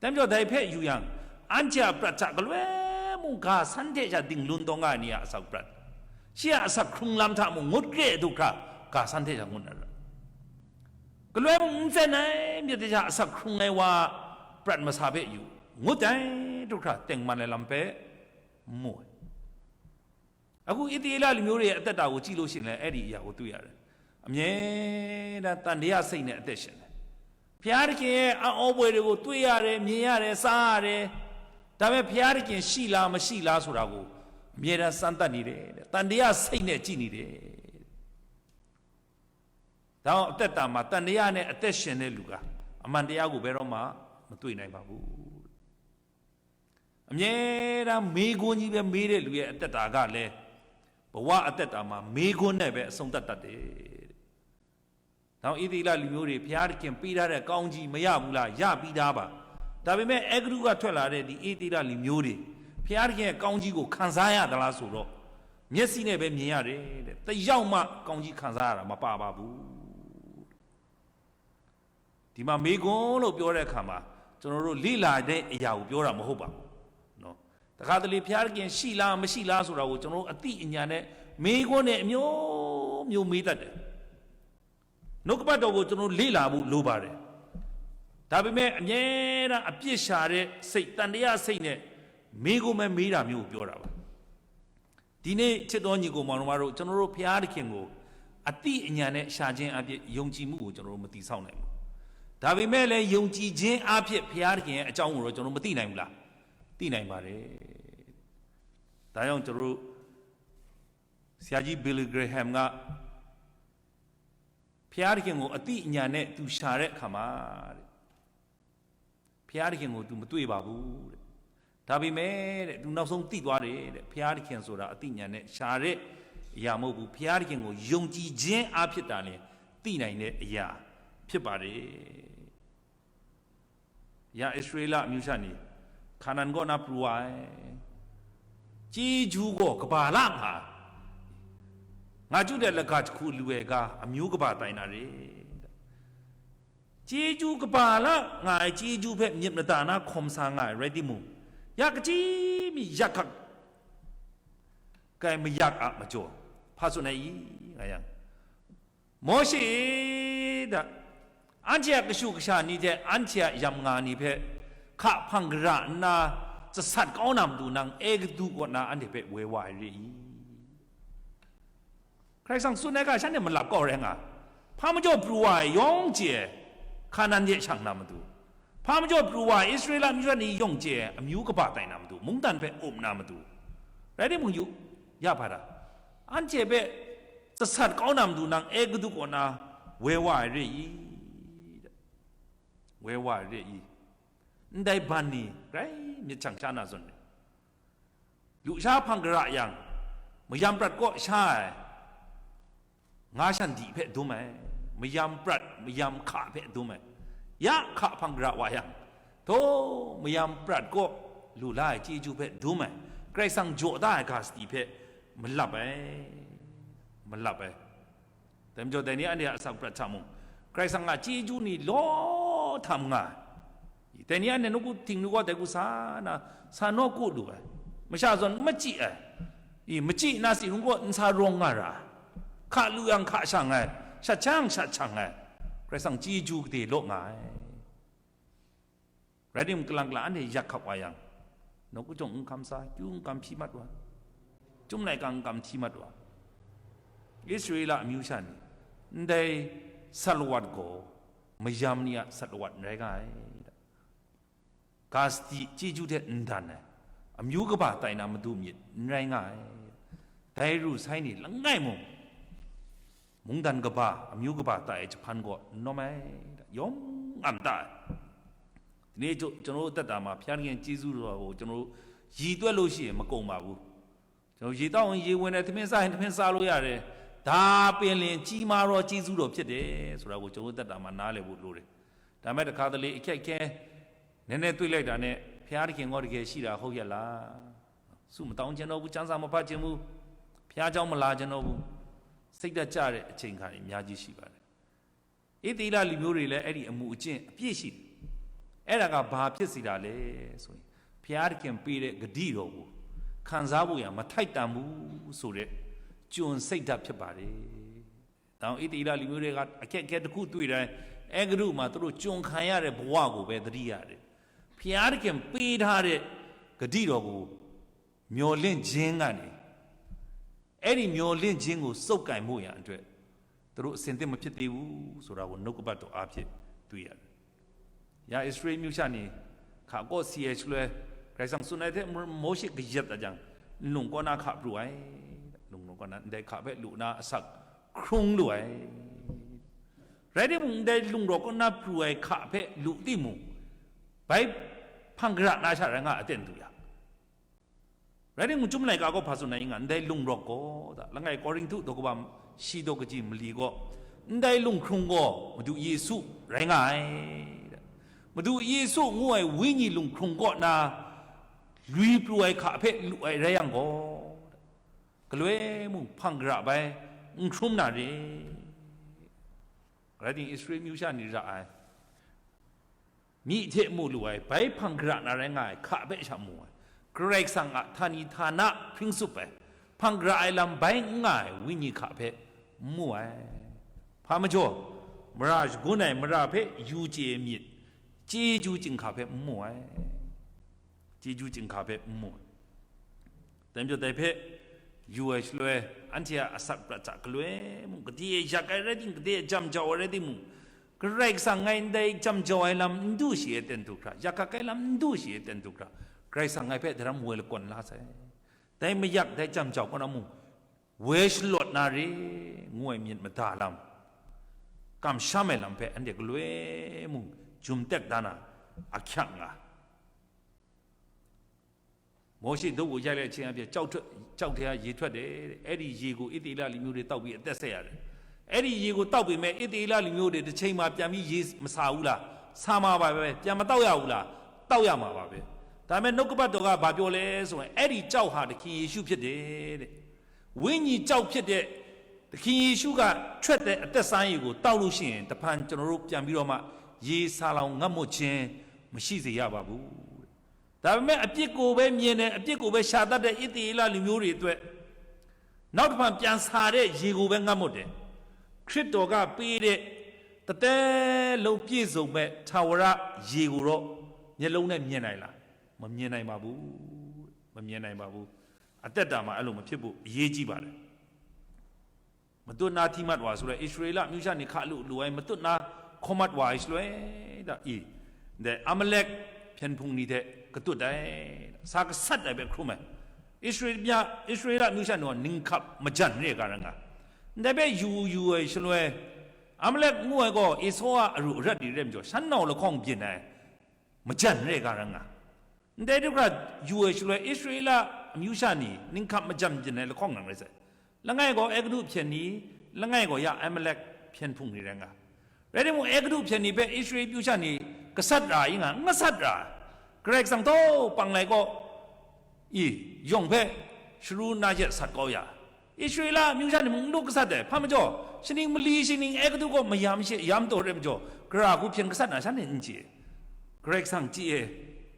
တမ်းကြောင့် ဒိုင်ဖဲယူယံ အန်ချာပြတ်ချကလွဲမုံက ဆန်းတဲ့ချာ ဒိင်လွန်တော့ငါနီအစက်ပြတ် ရှေ့ကအစက်ခုံလမ်းထမုံ ငုတ်ကဲ့ဒုက္ခ က ဆန်းတဲ့ချာ ငုတ်နရ ကလွဲမုံစဲနိုင် မြတ်တဲ့ချာ အစက်ခုံငယ်ဝါ ပြတ်မစားဖဲယူ ငုတ်တိုင်ဒုက္ခ တင်မန်လဲလမ်းဖဲ မူ အခု အစ်သရေလလူမျိုးတွေရဲ့ အသက်တာကို ကြည့်လို့ရှိရင်လည်း အဲ့ဒီအရာကို တွေ့ရတယ်။ အမြဲတမ်း တန်တရားစိတ်နဲ့ အသက်ရှင်တယ်။ ဘုရားသခင်ရဲ့ အံ့ဩဖွယ်တွေကို တွေ့ရတယ်၊ မြင်ရတယ်၊ စားရတယ်။ ဒါပေမဲ့ ဘုရားသခင် ရှိလား၊ မရှိလားဆိုတာကို အမြဲတမ်း စမ်းသပ်နေတယ်တဲ့။ တန်တရားစိတ်နဲ့ ကြည့်နေတယ်တဲ့။ ဒါကြောင့် အသက်တာမှာ တန်တရားနဲ့ အသက်ရှင်တဲ့လူက အမှန်တရားကို ဘယ်တော့မှ မတွေ့နိုင်ပါဘူး။ အမြဲတမ်းမေးခွန်းကြီးပဲမေးတဲ့လူရဲ့အသက်တာကလည်း ဘဝအသက်တာမှာမေးခွန်းနဲ့ပဲအဆုံးသတ်တတ်တယ်တဲ့။ တောင်ဣသရေလလူမျိုးတွေဘုရားသခင်ပေးထားတဲ့ကောင်းကြီးမရဘူးလား? ရပြီးသားပါ။ ဒါပေမဲ့အဲဂုတ္တုကထွက်လာတဲ့ဒီဣသရေလလူမျိုးတွေဘုရားသခင်ရဲ့ကောင်းကြီးကိုခံစားရသလားဆိုတော့မျက်စိနဲ့ပဲမြင်ရတယ်တဲ့။ တစ်ယောက်မှကောင်းကြီးခံစားရတာမပါပါဘူး။ ဒီမှာမေးခွန်းလို့ပြောတဲ့အခါမှာကျွန်တော်တို့လေ့လာတဲ့အရာကိုပြောတာမဟုတ်ပါဘူးနော်။ တခါတလေဘုရားသခင်ရှိလားမရှိလားဆိုတာကိုကျွန်တော်တို့အသိအညာနဲ့မေးခွန်းနဲ့အမျိုးမျိုးမေးတတ်တယ်။ နှုတ်ကပတ်တော်ကိုကျွန်တော်တို့လေ့လာဖို့လိုပါတယ်။ ဒါပေမဲ့အမြဲတမ်းအပြစ်ရှာတဲ့စိတ်တန်တရားစိတ်နဲ့မေးခွန်းပဲမေးတာမျိုးကိုပြောတာပါ။ ဒီနေ့ချစ်တော်ညီကိုမောင်နှမတို့ကျွန်တော်တို့ဘုရားသခင်ကိုအသိအညာနဲ့ရှာခြင်းအဖြစ်ယုံကြည်မှုကိုကျွန်တော်တို့မတည်ဆောက်နိုင်ဘူး။ ဒါပေမဲ့လည်းယုံကြည်ခြင်းအဖြစ်ဘုရားသခင်ရဲ့အကြောင်းကိုတော့ကျွန်တော်မသိနိုင်ဘူးလား? သိနိုင်ပါတယ်။ ဒါကြောင့်ကျွန်တော်တို့ဆရာကြီး Billy Graham ကဘုရားသခင်ကိုအသိအညာနဲ့သူရှာတဲ့အခါမှာတဲ့ဘုရားသခင်ကိုသူမတွေ့ပါဘူးတဲ့။ ဒါပေမဲ့တဲ့သူနောက်ဆုံးသိသွားတယ်တဲ့။ ဘုရားသခင်ဆိုတာအသိအညာနဲ့ရှာတဲ့အရာမဟုတ်ဘူး။ ဘုရားသခင်ကိုယုံကြည်ခြင်းအဖြစ်တာလည်းသိနိုင်တဲ့အရာဖြစ်ပါတယ်။ ယအစ္စရေလအမျိုးချနေခါနန်ကောနာပရူဝါကျေးဇူးကောကဘာလငါငါကျူတဲ့လကတစ်ခုလူဝဲကအမျိုးကဘာတိုင်နာတယ်။ ကျေးဇူးကပါလငါရဲ့ကျေးဇူးဖက်မြစ်မတနာခုံဆာငါရဲ့ရဲတိမူရကကြီးမီရခက်ကဲမရကအမကျော်ဖာဆိုနေ၏ငါယံမောရှိဒါအန်ချေကရှုကရှာနီတဲ့ အန်ချေယံငါနီဖက်ခဖန်ကရနာစဆတ်ကောင်းနမ်ဒူနံအဲကဒူကောနာအန်ချေဖက်ဝဲဝါရည် ခရစ်စံစွန့်တဲ့အခါရှမ်းနဲ့မလပ်ကောက်ရဲငါဖာမကြော့ပရူဝါယောင်ကျဲခါနန်ရဲ့ရှောင်နာမတူဖာမကြော့ပရူဝါအစ္စရေလမျိုးနေယောင်ကျဲအမျိုးကပါတိုင်နာမတူမုန်တန်ဖဲအုပ်နာမတူရဲတဲ့မုန်ယူရပါတာအန်ကျဲပဲသဆတ်ကောင်းနာမတူနံအဲကဒုကောနာဝဲဝါရဲ့ဤဝဲဝါရဲ့ဤန်တိုင်ဘန်နီဂရိုင်းမြစ်ချောင်ချားနာစွန်တယ် လူအရဖန်ကရယံမယံပရတ်ကော့ရငါးရှန်ဒီဖဲဒုံးမယ်မယံပရတ်မယံခါဖဲဒုံးမယ်ရခါဖန်ကရဝါယံထိုမယံပရတ်ကော့လူလာကျေးဇူးဖဲဒုံးမယ်ခရစ်စံကြော်တာဂါစတီဖဲမလပ်ပဲမလပ်ပဲ တမ်ကျော်တဲနေအန်ဒီအစံပရတ်ချမှုခရစ်စံကကျေးဇူးနီလောထမ်ငါတဲနေအန်ဒီနကုတင်နုကတဲကူစာနာစာနောကုလူပဲမရှာစွန်မကြည့်အဲမကြည့်နာစီရုံကနစာရောငါရာခလူယံခရှာငါရှချံရှချံငါခရစ်စံကျေးဇူးကတိလောငါ ရဒိမ်ကလံကလံအန်ဟေယက်ခပ်ဝါယံနကုကျုံကံခမ်စာကျူကံဖီမတ်ဝါကျုံလိုက်ကံကံဖီမတ်ဝါဣသရေလအမျိုးရှာနေန်ဒဲဆလဝတ်ကိုမယမ်နီယဆလဝတ်ရဲဂါကါစတိကျေးဇူးတဲ့န်ဒန်နဲ့အမျိုးကပါတိုင်နာမဒုမြစ်ရဲငါဒဲရူဆိုင်နေလငိုင်မုံ မုန်တန်ကဘာအမျိုးကဘာတာရဲ့ဂျပန်ကောနော်မဲယောင်အမ်တာဒီနေ့ကျွန်တော်တို့အသက်တာမှာဘုရားသခင်ကျေးဇူးတော်ကိုကျွန်တော်တို့ရည်တွက်လို့ရှိရင်မကုန်ပါဘူးကျွန်တော်ရေတောက်ရင်ရေဝင်တယ်သမင်းစားရင်သမင်းစားလို့ရတယ်ဒါပင်လင်ကြီးမားသောကျေးဇူးတော်ဖြစ်တယ်ဆိုတာကိုကျွန်တော်တို့အသက်တာမှာနားလည်ဖို့လိုတယ်ဒါမဲ့တခါတလေအခက်အခဲနည်းနည်းတွေ့လိုက်တာနဲ့ဘုရားသခင်ကတကယ်ရှိတာဟုတ်ရဲ့လားဆုမတောင်းချင်တော့ဘူးစံစာမဖတ်ချင်ဘူးဘုရားကျောင်းမလာချင်တော့ဘူးစိတ်ဓာတ်ကျတဲ့အချိန်ခါတွေအများကြီးရှိပါတယ်။ဧသီလလူမျိုးတွေလည်းအဲ့ဒီအမူအကျင့်အပြည့်ရှိတယ်။အဲ့ဒါကဘာဖြစ်စေတာလဲဆိုရင်ဘုရားသခင်ပေးတဲ့ဂတိတော်ကိုခံစားဖို့ရမထိုက်တန်ဘူးဆိုတဲ့ကျွန်စိတ်ဓာတ်ဖြစ်ပါတယ်။တောင်ဧသီလလူမျိုးတွေကအခက်အခဲတစ်ခုတွေ့တိုင်းအဲဂရုမှာသူတို့ကျွန်ခံရတဲ့ဘဝကိုပဲသတိရတယ်။ဘုရားသခင်ပေးထားတဲ့ဂတိတော်ကိုမျှော်လင့်ခြင်းကနေအဲ့ဒီမျှော်လင့်ခြင်းကိုစုပ်ကိုင်ဖို့ရန်အတွက်သူတို့အဆင်သင့်မဖြစ်သေးဘူးဆိုတာကိုနှုတ်ကပတ်တော်အားဖြင့်တွေ့ရတယ်။ရာအစ္စရေးမြို့ချနေခါကော့စီအဲချလွဲဂရိတ်ဆောင်စွန်တဲ့မောရှိကယက်အကြောင်းလုံကောနာခပရူအိုင်လုံလုံကောနာတဲ့ခပဲလူနာအဆက်ခုံးလို့အိုင်ရဲတဲ့မုန်တဲ့လုံတော့ကောနာပရူအိုင်ခပဲလူတိမုန်ဘိုင်ဖန်ကြရနာချရငါအတဲ့တူရ Rai timung, chyum laika gaw hpa tsun ai nga ndai, lung rawk gaw, da, langai Korinhtu daw kaba shi daw kaji mali gaw, Ndai lunghkrung gaw Madu Yesu rai nga ai. Madu Yesu ngu ai Wenyi lunghkrung kaw na lui pru ai hka hpe lu ai rai yang gaw, galoi mung hpang gara bai n hkrum na re. Rai ting, Israel amyu sha ni ra ai, myi hte mu lu ai, bai hpang gara na rai nga ai hka hpe sha mu ai. Karai Kasang a htani htana hpring tsup ai, hpang gara ai lam bai n nga ai Wenyi hka hpe n mu ai. Hpa majaw, mara shagun ai mara hpe yu chye ai myit, chyeju chyinghka hpe n mu ai. Chyeju chyinghka hpe n mu ai. Dai majaw dai hpe yu ai shaloi, anhte a asak prat hta galoi mung, gade yak ai rai ting, gade jam jau ai rai timung, Karai Kasang ngai ndai jam jau ai lam n du shi ai ten du hkra, yak hkak ai lam n du shi ai ten du hkra, Karai Kasang ngai hpe daram woi lakawn la sai. Dai mayak dai jam jau kaw na mung, woi shalawt na re, ngu ai myit mada lam, kamsham ai lam hpe anhte galoi mung jum tek da na ahkyak nga. Mawshe daw wu ya le hte, chyau hte a ye htawt de, Eri ye gaw Itali lamyu de tau bi atet set ya de. Eri ye gaw tau bi me, Itali lamyu de tahkying ma pyan mi ye masa u la, sa ma ba be, pyan matau ya u la, tau ya ma ba be. ဒါပေမဲ့ နှုတ်ကပတ်တော်က ဘာပြောလဲဆိုရင် အဲ့ဒီကျောက်ဟာ သခင်ယေရှုဖြစ်တယ်တဲ့။ ဝိညာဉ်ကျောက်ဖြစ်တဲ့ သခင်ယေရှုက ထွက်တဲ့ အသက်ဆန်းရေကို တောက်လို့ရှိရင် တစ်ဖန်ကျွန်တော်တို့ ပြန်ပြီးတော့မှ ရေဆာလောင်ငတ်မွတ်ခြင်း မရှိစေရပါဘူးတဲ့။ ဒါပေမဲ့ အပြစ်ကိုပဲမြင်တယ်၊ အပြစ်ကိုပဲ ရှာတတ်တဲ့ အစ်သရေလလူမျိုးတွေအတွက် နောက်တစ်ဖန် ပြန်ဆာတဲ့ ရေကိုပဲ ငတ်မွတ်တယ်။ ခရစ်တော်က ပေးတဲ့ တစ်သက်လုံးပြည့်စုံမဲ့ ထာဝရရေကိုတော့ မျက်လုံးနဲ့ မြင်နိုင်လား။ မမြင်နိုင်ပါဘူး။ မမြင်နိုင်ပါဘူး။ အသက်တာမှာ အဲ့လိုမဖြစ်ဖို့ အရေးကြီးပါတယ်။ မတွတ်နာထီးမှတ်ဝါဆိုတဲ့ အစ္စရေလအမျိုးရှေ့နေခါလူလူဝဲ မတွတ်နာခေါ်မှတ်ဝါအစ္စလွဲဒါအီ တဲ့ အမလက်ဖျန်ဖုန်နီတဲ့ ကတွတ်တဲ့ စာကဆတ်တဲ့ပဲ ခရုမဲ အစ္စရေလမြအစ္စရေလအမျိုးရှေ့နေနင်းခပ်မကြံ့ရဲကရငါ တဲ့ပဲ ယူယူဝဲအစ္စလွဲ အမလက်ငို့ဝဲကော အီစောအရူအရက်ဒီရဲမကျော် ရှမ်းတော်လခေါင်ပြင်နိုင် မကြံ့ရဲကရငါ Ndai du hkra yu ai shaloi Israela amyu sha ni ninghkap majan byin ai lahkawng nang rai sai. Langai gaw Eguptu hpyen ni, langai gaw ya Amalek hpyen hpung ni rai nga. Rai timung, Eguptu hpyen ni hpe Israel amyu sha ni gasat ra ai nga, n gasat ra ai. Karai Kasang htaw pang lai gaw, i, yawng hpe sharu na yet sat kau ya ai. Israela amyu sha ni mung n du gasat ai, hpa majaw, shaning mali shaning Eguptu gaw mayam she yam taw rai majaw, gara hku hpyen gasat na shanhte n chye. Karai Kasang chye ai,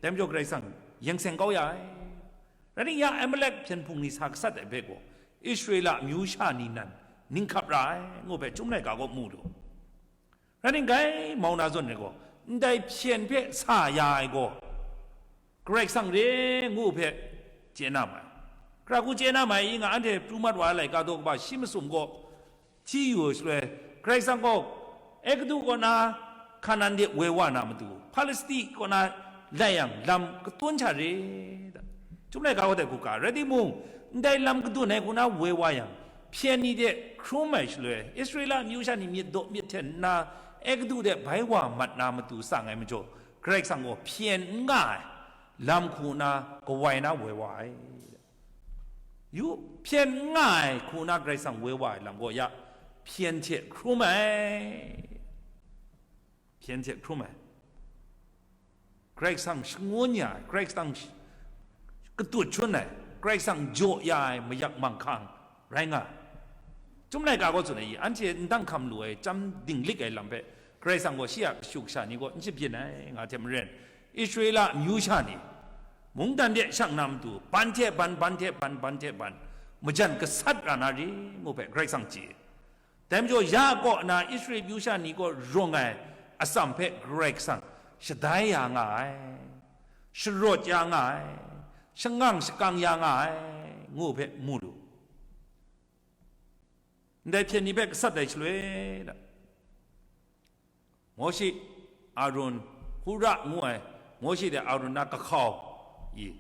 dai majaw Karai Kasang yeng seng kau ya ai. Rai nang ya, Amalek hpyen hpung ni sa gasat ai hpe gaw, Israela amyu sha ni nan ninghkap ra ai, ngu hpe Chyum laika gaw mu lu. Rai nang, grai mau na zawn ai gaw, ndai hpyen hpe sa ya ai gaw, Karai Kasang re ngu hpe chye na ma ai. Gara hku chye na ma ai, i nga, anhte pru mat wa ai laika daw kaba shi masum gaw, hti yu ai shaloi, Karai Kasang gaw Eguptu kaw na Hkanan de woi wa na matu, Palestine kaw na lai yang, lam katun hta re da. Chyum laika gaw dai hku ka, rai timung, ndai lam kadun ai hku na woi wa yang, hpyen ni de hkrum ai shaloi, Israela amyu sha ni myit daw myit hten nna, Eguptu de bai wa mat na matu tsang ai majaw, Karai Kasang gaw hpyen n nga ai lam hku na kawai na woi wa ai. Yu, hpyen n nga ai hku na Karai Kasang woi wa ai lam gaw ya, hpyen hte hkrum ai. Hpyen hte hkrum ai. Karai Kasang shangun ya ai, Karai Kasang sh-, katut shun ai, Karai Kasang jaw ya ai mayak manghkang rai nga ai. Chyum laika gaw tsun ai, anhte ndang hkam lu ai, chyam dinglik ai lam hpe, Karai Kasang gaw shi a kashu kasha ni gaw n shabyin ai, nga hte maren, Israela amyu sha ni, mungdan de shang na matu, ban hte ban, ban hte ban, ban hte ban, majan gasat ra na ri ngu hpe Karai Kasang chye. Dai majaw, ya kaw na Israel amyu sha ni kaw rawng ai atsam hpe Karai Kasang shadai ya nga ai, sharawt ya nga ai, shangang shakang ya nga ai, ngu hpe mu lu. Ndai hpyen ni hpe gasat ai shaloi, Mawshe, Arun, Hura ngu ai, Mawshe de Arun na kahkau i,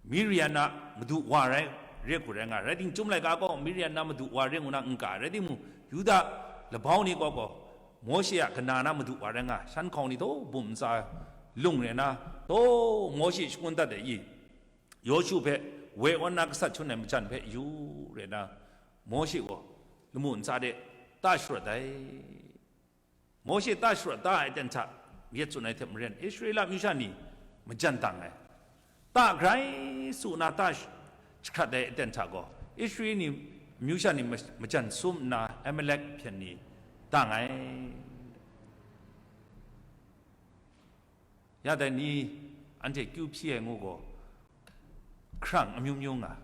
Miriam na madu wa rai, re hku rai nga, rai ting, Chyum laika gaw Miriam na madu wa re ngu na n ga, rai timung, Yuda labau ni gaw gaw, Mawshe a kana na madu wa rai nga, shan hkawng ni taw bum ntsa lung re na, taw Mawshe shangun dat ai i, Yawshu hpe woi awn na gasat shun ai majan hpe yu re na, Mawshe gaw lamu ntsa de ta sharawt ai. Mawshe ta sharawt ta ai aten hta yet tsun ai hte maren, Israela amyu sha ni majan dang ai. Ta grai su na ta sh-, jahkrat ai aten hta gaw, Israel ni amyu sha ni ma-, majan sum nna Amalek hpyen ni dang ai. Ya dai ni anhte kyu hpyi ai ngu gaw, hkrang amyu myu nga,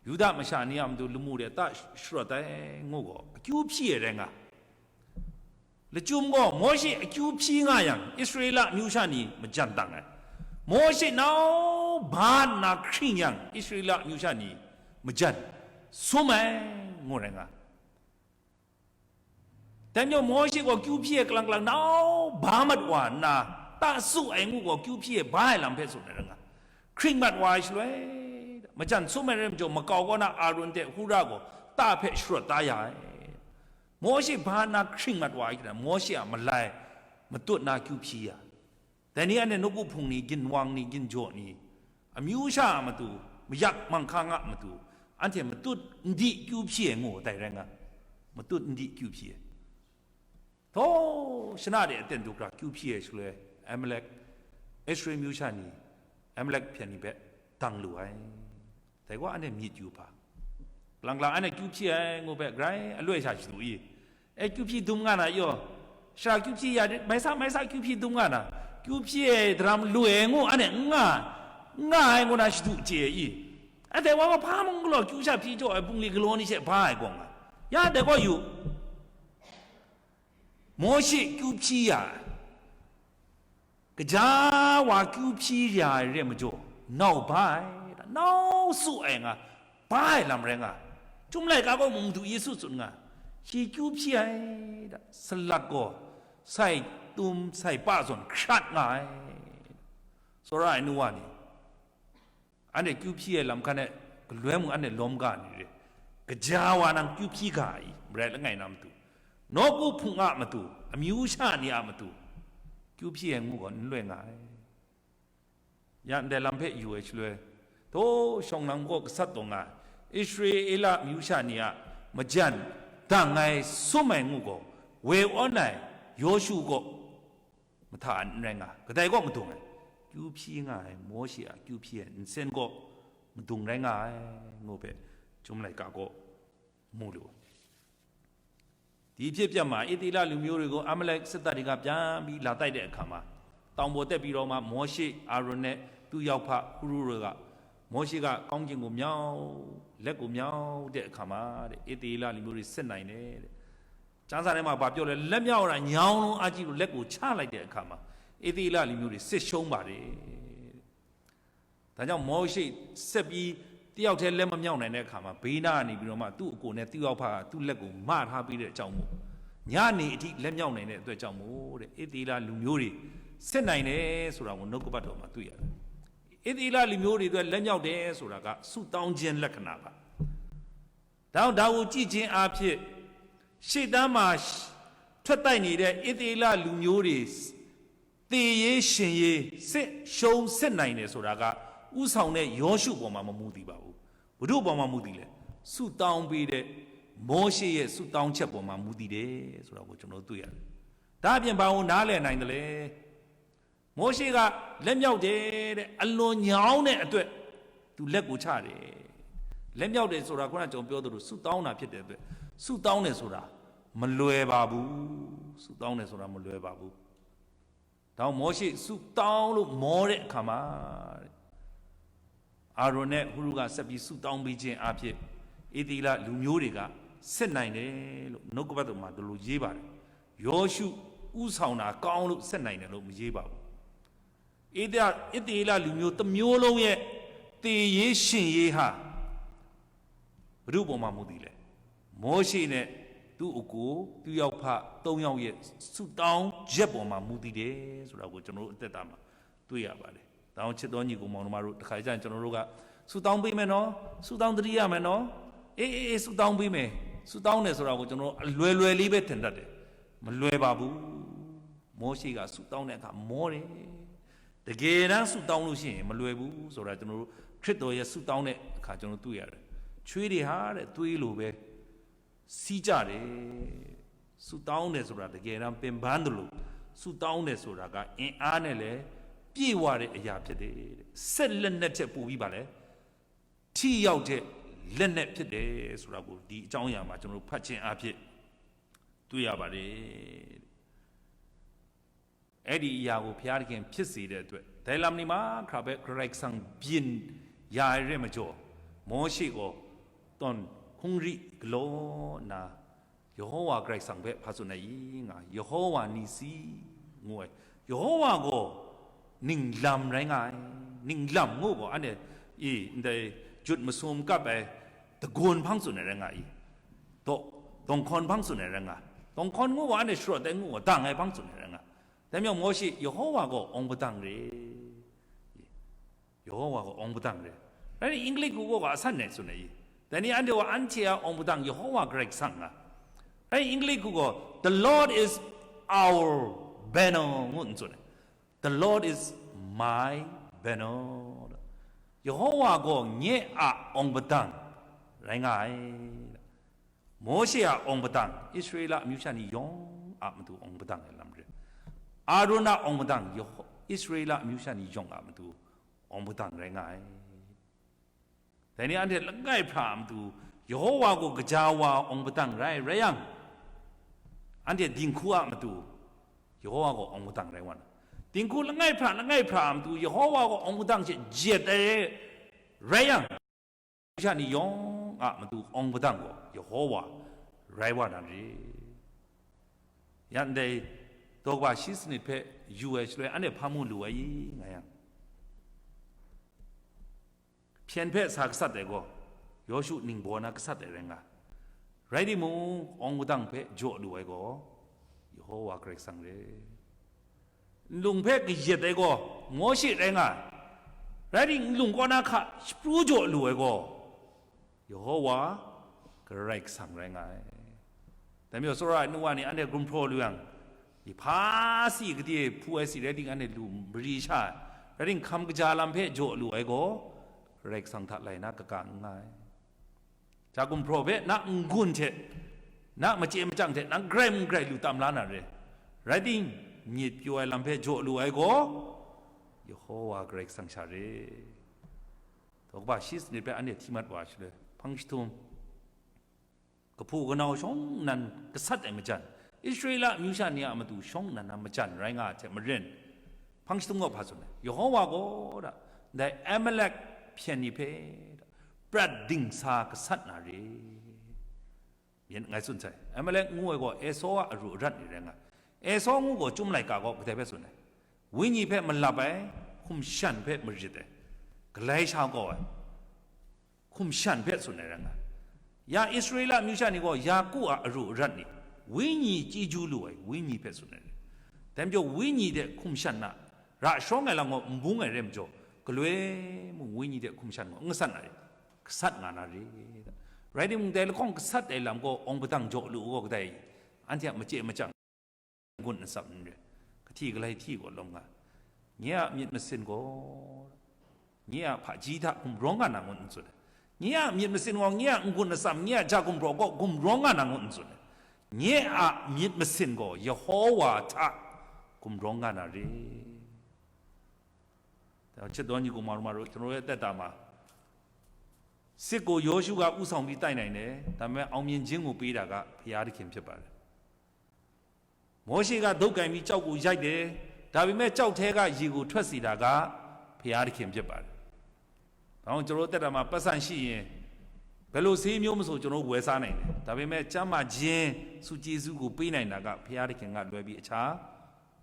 Yuda masha ni a matu lamu de ta sharawt ai ngu gaw, akyu hpyi ai rai nga. Lachyum gaw, Mawshe akyu hpyi nga yang, Israela amyu sha ni majan dang ai. Mawshe nau ba nna hkring yang, Israela amyu sha ni majan sum ai ngu rai nga. Dai majaw Mawshe gaw kyu hpyi ai kalang kalang nau ba mat wa nna, ta su ai ngu gaw kyu hpyi ai ba ai lam hpe tsun ai rai nga. Hkring mat wa ai shaloi, majan sum ai rai majaw, makau kaw na Aaron hte Hura gaw ta hpe sharawt da ya ai. Mawshe ba nna hkring mat wa ai hkra, Mawshe a malai matut na kyu hpyi ya. Dai ni anhte nawku hpung ni, ginwang ni, ginjaw ni, amyu sha a matu, mayak manghkang a matu, anhte matut n di kyu hpyi ai ngu dai rai nga, matut n di kyu hpyi ai. Htaw shana de aten du hkra kyu hpyi ai shaloi, Amalek, Israel amyu sha ni, Amalek hpyen ni hpe dang lu ai. Dai gaw anhte myit yu hpa. Kalang kalang anhte kyu hpyi ai ngu hpe grai aloi sha shadu i? E, kyu hpyi dum nga na yaw, shara kyu hpyi ya, mai sa, mai sa kyu hpyi dum nga na, kyu hpyi ai daram lu ai ngu anhte n nga, n nga ai ngu na shadu chye i? Anhte wa gaw hpa mung galaw kyu sha hpyi jaw ai bungli galaw ni she ba ai gaw nga. Ya dai gaw yu, Mawshe kyu hpyi ya ai. Kaja wa kyu hpyi ya ai re majaw, nau ba ai, nau su ai nga, ba ai lam rai nga, Chyum laika gaw mung madu Yesu tsun nga, shi kyu hpyi ai, salat gaw sai tum sai pa zawn hkrat nga ai, tsawra ai nu wa ni. Anhte kyu hpyi ai lam hkan e galoi mung anhte lawm ga ni re, kaja wa nang kyu hpyi ga ai, marai langai na matu, nawku hpung a matu, amyu sha ni a matu, kyu hpyi ai ngu gaw n loi nga ai. Ya ndai lam hpe yu ai shaloi, htaw shawng nang kaw gasat taw nga ai, Israela amyu sha ni a majan dang ai sum ai ngu gaw, woi awn ai Yawshu gaw mahta n rai nga, kadai kaw madung ai, kyu hpyi nga ai, Mawshe a kyu hpyi ai nsen kaw madung rai nga ai, ngu hpe Chyum laika kaw mu lu ai. ဒီဖြစ်ပျက်မှာ အစ်သရေလလူမျိုးတွေကို အာမလက်စစ်တပ်တွေက ပြန်ပြီးလာတိုက်တဲ့အခါမှာ တောင်ပေါ်တက်ပြီးတော့မှ မောရှေ၊ အာရုန်နဲ့ သူ့ယောက်ဖ ဟူရုတို့က မောရှေက ကောင်းကင်ကိုမြောက်၊ လက်ကိုမြောက်တဲ့အခါမှာတဲ့ အစ်သရေလလူမျိုးတွေစစ်နိုင်တယ်တဲ့။ ကျမ်းစာထဲမှာဘာပြောလဲ၊ လက်မြောက်တာညောင်းလုံးအားကြီးလို့လက်ကိုချလိုက်တဲ့အခါမှာ အစ်သရေလလူမျိုးတွေစစ်ရှုံးပါတယ်တဲ့။ ဒါကြောင့်မောရှေဆက်ပြီးတယောက်တည်းလက်မမြောက်နိုင်တဲ့အခါမှာ ဘေးနားကနေပြီးတော့မှသူ့အစ်ကိုနဲ့သူ့ယောက်ဖကသူ့လက်ကိုမထားပေးတဲ့အကြောင်းမို့ ညနေအထိလက်မြောက်နိုင်တဲ့အတွက်ကြောင့်မို့တဲ့ အစ်သရေလလူမျိုးတွေစစ်နိုင်တယ်ဆိုတာကိုနှုတ်ကပတ်တော်မှာတွေ့ရတယ်။ အစ်သရေလလူမျိုးတွေအတွက်လက်မြောက်တယ်ဆိုတာကဆုတောင်းခြင်းလက္ခဏာပါ။ ဒါကြောင့်ဒါကိုကြည့်ခြင်းအားဖြင့် ရှေ့တန်းမှာထွက်တိုက်နေတဲ့ အစ်သရေလလူမျိုးတွေ သေရေးရှင်ရေး စစ်ရှုံးစစ်နိုင်တယ်ဆိုတာက ဦးဆောင်တဲ့ယောရှုပေါ်မှာမမူတည်ပါဘူး။ ဘု ဒုပေါ်မှာမူတည်လဲ။ ဆုတောင်းပေးတဲ့မောရှေရဲ့ဆုတောင်းချက်ပေါ်မှာမူတည်တယ်ဆိုတာကိုကျွန်တော်တို့တွေ့ရတယ်။ ဒါအပြင်ဘာကိုနားလည်နိုင်တယ်လဲ။ မောရှေကလက်မြောက်တယ်တဲ့။ အလွန်ညောင်းတဲ့အတွက်သူလက်ကိုချတယ်။ လက်မြောက်တယ်ဆိုတာခုနကျွန်တော်ပြောသလိုဆုတောင်းတာဖြစ်တဲ့အတွက် ဆုတောင်းတယ်ဆိုတာမလွယ်ပါဘူး။ ဆုတောင်းတယ်ဆိုတာမလွယ်ပါဘူး။ ဒါကြောင့်မောရှေဆုတောင်းလို့မောတဲ့အခါမှာတဲ့ အာရုန်နဲ့ဟူရုကဆက်ပြီးဆုတောင်းပေးခြင်းအားဖြင့် အစ်သရေလလူမျိုးတွေကစစ်နိုင်တယ်လို့နှုတ်ကပတ်တော်မှာဒီလိုရေးပါတယ်။ ယောရှုဦးဆောင်တာကောင်းလို့စစ်နိုင်တယ်လို့မရေးပါဘူး။ အစ်သရေလ၊ အစ်သရေလလူမျိုးတစ်မျိုးလုံးရဲ့သေရေးရှင်ရေးဟာဘယ်သူ့ပေါ်မှာမူတည်လဲ။ မောရှေနဲ့သူ့အကိုသူ့ယောက်ဖသုံးယောက်ရဲ့ဆုတောင်းချက်ပေါ်မှာမူတည်တယ်ဆိုတာကိုကျွန်တော်တို့အသက်တာမှာတွေ့ရပါတယ်။ ဒါကြောင့်ချစ်တော်ညီကိုမောင်နှမတို့တခါကျရင်ကျွန်တော်တို့ကဆုတောင်းပေးမယ်နော်၊ ဆုတောင်းသတိရမယ်နော်၊ အေးအေးအေးဆုတောင်းပေးမယ်၊ ဆုတောင်းတယ်ဆိုတာကိုကျွန်တော်တို့အလွယ်လွယ်လေးပဲထင်တတ်တယ်။ မလွယ်ပါဘူး။ မောရှေကဆုတောင်းတဲ့အခါမောတယ်။ တကယ်တမ်းဆုတောင်းလို့ရှိရင်မလွယ်ဘူးဆိုတာကျွန်တော်တို့ခရစ်တော်ရဲ့ဆုတောင်းတဲ့အခါကျွန်တော်တို့တွေ့ရတယ်။ ချွေးတွေဟာတဲ့သွေးလိုပဲစီးကြတယ်။ ဆုတောင်းတယ်ဆိုတာတကယ်တမ်းပင်ပန်းသလိုဆုတောင်းတယ်ဆိုတာကအင်အားနဲ့လည်းပြည့်ဝတဲ့အရာဖြစ်တယ်တဲ့။ဆက်လက်နဲ့ချက်ပို့ပြီးပါလေထိရောက်တဲ့လက်နက်ဖြစ်တယ်ဆိုတာကိုဒီအကြောင်းအရာမှာကျွန်တော်တို့ဖတ်ခြင်းအဖြစ်တွေ့ရပါတယ်တဲ့။အဲ့ဒီအရာကိုဘုရားသခင်ဖြစ်စေတဲ့အတွက်ဒိုင်လမ်နီမှာခရပဲခရိုက်ဆောင်ပြင်ရာရဲမကျော်မောရှိကိုတွန်ခုံရီကလောနာယေဟောဝါခရိုက်ဆောင်ပဲဖာဆိုနေရင်ငါယေဟောဝါနီစီငိုယေဟောဝါကိုနင်လမ်ရိုင်းငါနင်လမ်ငို့ကိုအဲ့နဲ့အေးတဲ့ဂျုတ်မစုံကပ်ပဲတကွန်ဖန်းဆိုနေရငါအေးတော့တောင်ခွန်ဖန်းဆိုနေရငါတောင်ခွန်ငို့ကိုအဲ့နဲ့ရှော့တဲ့ငို့ကိုတန်ငယ်ဖန်းဆိုနေရငါ တမျိုးမောရှိယေဟောဝါကိုအောင်ပတံရဲယေဟောဝါကိုအောင်ပတံရဲအဲ့ဒီအင်္ဂလိပ်ကူကိုကအဆတ်နဲ့ဆိုနေကြီးတနည်းအန်ဒီဝါအန်ချေအောင်ပတံယေဟောဝါဂရိတ်ဆန်ငါအဲ့ဒီအင်္ဂလိပ်ကူကို the Lord is our banner ငုံဆိုနေ the Lord is my banner ယေဟောဝါကိုညေအာအောင်ပတံရိုင်းငါ မောရှေအအောင်ပတံ อิสราเอลအမျိုးချာနေယောင်အမတူအောင်ပတံရဲ့လမ်းရဲအာရုန်အအောင်ပတံယေဟောอิสราเอลအမျိုးချာနေယောင်အမတူအောင်ပတံရဲငါအဲဒါနဲ့အန်တဲ့လငိုက်ဖရာအမတူယေဟောဝါကိုကြာဝါအောင်ပတံရဲရဲယံအန်တဲ့ဒင်ခုအမတူယေဟောဝါကိုအောင်ပတံရဲဝါနာဒင်ခုလငိုက်ဖရာလငိုက်ဖရာအမတူယေဟောဝါကိုအောင်ပတံချက်ဂျက်တဲ့ရဲယံ ရှနီယောင်အမတူအောင်ပဒံကိုယေဟောဝါရိုင်းဝါနံရံယန်ဒဲတော့ကပါရှိစနစ်ဖဲယူဝဲရှလွဲအနဲ့ဖမ်းမှုလိုဝဲငါယံဖြန်ဖဲစာကစတ်တဲ့ကိုယောရှုနင်းဘောနာကစတ်တဲ့ရငါရိုင်းဒီမူအောင်ပဒံဖဲဂျော်လိုဝဲကိုယေဟောဝါဂရိတ်ဆန်ရဲ Nlung hpe kayat ai gaw, Mawshe rai nga ai, rai timung, nlung kaw na hka shapru jaw lu ai gaw, Yawhawa Karai Kasang rai nga ai. Dai majaw, tsawra ai nu wa ni anhte gumhpraw lu yang, hpa si gade hpu ai si rai timung, anhte lu mari sha ai, rai timung, hkam kaja lam hpe jaw lu ai gaw, Karai Kasang hta lai na kaga n nga ai. Ja gumhpraw hpe na n-gun hte, na machye machyang hte, nang grai n grai lu tam la na re. Rai timung, myit pyaw ai lam hpe jaw lu ai gaw, Yawhawa Karai Kasang sha re. Daw kaba shi sanit hpe anhte hti mat wa ai shaloi, hpang jahtum, kahpu kanau shawng nnan gasat ai majan, Israela amyu sha ni a matu shawng nnan na majan rai nga ai hte maren, hpang jahtum gaw hpa tsun ai, Yawhawa gaw da, ndai Amalek hpyen ni hpe da, prat dingsa gasat na re. Myit ngai tsun sai, Amalek ngu ai gaw Esau a aru arat ni rai nga ai. Esau ngu gaw Chyum laika gaw kadai hpe tsun ai, wenyi hpe malap ai, hkum shan hpe marit ai, galai sha kau ai, hkum shan hpe tsun ai rai nga ai. Ya Israela amyu sha ni gaw Yaku a aru arat ni, wenyi chyeju lu ai wenyi hpe tsun ai. Dai majaw wenyi de hkum shan na ra shawng ai lam gaw n bung ai rai majaw, galoi mung wenyi de hkum shan gaw n gasat na re, gasat nga na re. Rai timung, dai lahkawng gasat ai lam gaw awng padang jaw lu u gaw kadai, anhte a machye machyang n-gun n-tsam n re, kahti galai hti gaw lawm nga, nye a myit masin gaw nye a hpaji hta gumrawng nga na ngut n tsun ai, nye a myit masin gaw nye a n-gun n-tsam, nye a ja gumhpraw gaw gumrawng nga na ngut n tsun ai, nye a myit masin gaw Yawhawa hta gumrawng nga na re. ချစ်တော်ညီကောင်မောင်နှမတို့, ကျွန်တော်ရဲ့အသက်တာမှာစစ်ကိုယောရှုကဦးဆောင်ပြီးတိုက်နိုင်တယ်, ဒါပေမဲ့အောင်မြင်ခြင်းကိုပေးတာကဘုရားသခင်ဖြစ်ပါတယ်။ မောရှေကဒုတ်ကိုင်ပြီးကျောက်ကိုရိုက်တယ်, ဒါပေမဲ့ကျောက်ထဲကရေကိုထွက်စေတာကဘုရားသခင်ဖြစ်ပါတယ်။ ဒါကြောင့်ကျွန်တော်တို့အသက်တာမှာပိုက်ဆံရှိရင်ဘယ်လိုဆေးမျိုးမဆိုကျွန်တော်တို့ဝယ်စားနိုင်တယ်, ဒါပေမဲ့ကျန်းမာခြင်းဆုကျေးဇူးကိုပေးနိုင်တာကဘုရားသခင်ကလွဲပြီးအခြား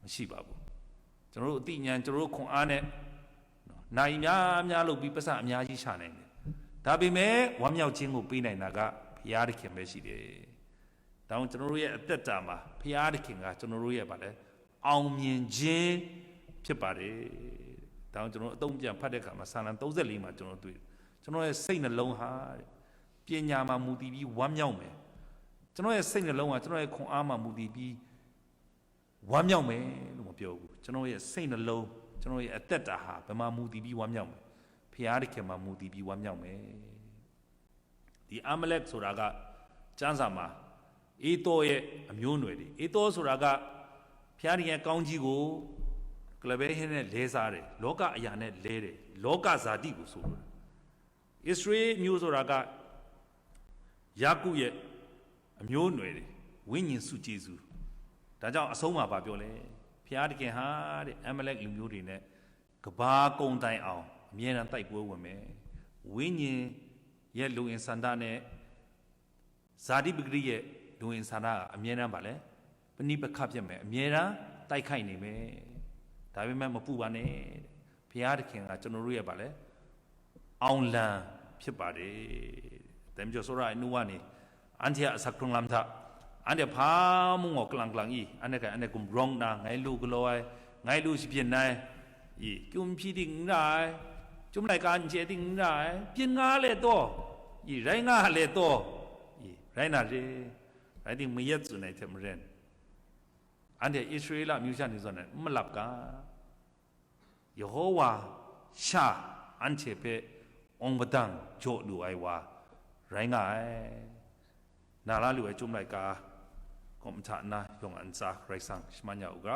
မရှိပါဘူး။ ကျွန်တော်တို့အသိဉာဏ်, ကျွန်တော်တို့ခွန်အားနဲ့နာရီများများလုပ်ပြီးပိုက်ဆံအများကြီးရှာနိုင်တယ်, ဒါပေမဲ့ဝမ်းမြောက်ခြင်းကိုပေးနိုင်တာကဘုရားသခင်ပဲရှိတယ်။ ဒါကြောင့်ကျွန်တော်တို့ရဲ့အသက်တာမှာဘုရားသခင်ကကျွန်တော်တို့ရဲ့ဘာလဲ, အောင်မြင်ခြင်းဖြစ်ပါတယ်။ ဒါကြောင့်ကျွန်တော်တို့အသုံးပြန်ဖတ်တဲ့အခါမှာစာလံသုံးဆယ့်လေးမှာကျွန်တော်တို့တွေ့တယ်, ကျွန်တော်ရဲ့စိတ်နှလုံးဟာတဲ့, ပညာမှာမူတည်ပြီးဝမ်းမြောက်မယ်, ကျွန်တော်ရဲ့စိတ်နှလုံးဟာကျွန်တော်ရဲ့ခွန်အားမှာမူတည်ပြီးဝမ်းမြောက်မယ်လို့မပြောဘူး။ ကျွန်တော်ရဲ့စိတ်နှလုံး, ကျွန်တော်ရဲ့အသက်တာဟာဘယ်မှာမူတည်ပြီးဝမ်းမြောက်မလဲ? ဘုရားသခင်မှာမူတည်ပြီးဝမ်းမြောက်မယ်။ ဒီအာမလက်ဆိုတာကကျမ်းစာမှာ ဧတောရဲ့အမျိုးအနွယ်တွေ၊ ဧတောဆိုတာက ဘုရားသခင်ရဲ့ကောင်းကြီးကို ကလပဲဟင်းနဲ့လဲစားတယ်၊ လောကအရာနဲ့လဲတယ်၊ လောကဇာတိကိုဆိုလိုတယ်။ အစ္စရေးမျိုးဆိုတာက ယာကုပ်ရဲ့အမျိုးအနွယ်တွေ၊ ဝိညာဉ်စုကျေးဇူး။ ဒါကြောင့်အဆုံးမှာဘာပြောလဲ။ ဘုရားသခင်ဟာတဲ့ အမလက်လူမျိုးတွေနဲ့ကဘာကုန်တိုင်အောင်အမြဲတမ်းတိုက်ပွဲဝင်မယ်။ ဝိညာဉ်ရဲ့လူဝင်ဆန္ဒနဲ့ ဇာတိပဂတိရဲ့လူဝင်ဆန္ဒကအမြဲတမ်းပါလဲ။ ပဏိပခတ်ဖြစ်မယ်။ အမြဲတမ်းတိုက်ခိုက်နေမယ်။ ဒါပေမဲ့မပူပါနဲ့တဲ့။ ဘုရားသခင်ကကျွန်တော်တို့ရဲ့ပါလဲ။ အောင်လံဖြစ်ပါတယ်။ တဲမကျော်စောရအနုဝါနေ အန်တီအစက်ခုံလမ်းထ အန်တီဖာမုံငေါ်ကလင်ကလင်အီ အန်တီကအန်တီကုံရောင်းနာ ငိုင်းလူကလောအဲ ငိုင်းလူရှိပြင်းနိုင် အီ ကျုံဖြီးတင်နာအဲ ကျုံလိုက်ကန်ကျဲတင်နာအဲ ပြင်းငါလဲတော့ အီ ရိုင်းငါလဲတော့ အီ ရိုင်းနာရေ ရိုင်းတင်မရက်စုနိုင်ထက်မရင် အန်တီအစ္စရေလမျိုးချနေစောနဲ့မလပ်က ယေဟောဝါရှါအန်ချေဖဲအောင်ပတံကြော်လူအိုင်ဝါရိုင်းငါအဲ နာလာလူအဲကျုံးလိုက်ကား ကောမထနာယောင်အန်စာရိုက်ဆံရှမညာဥကရ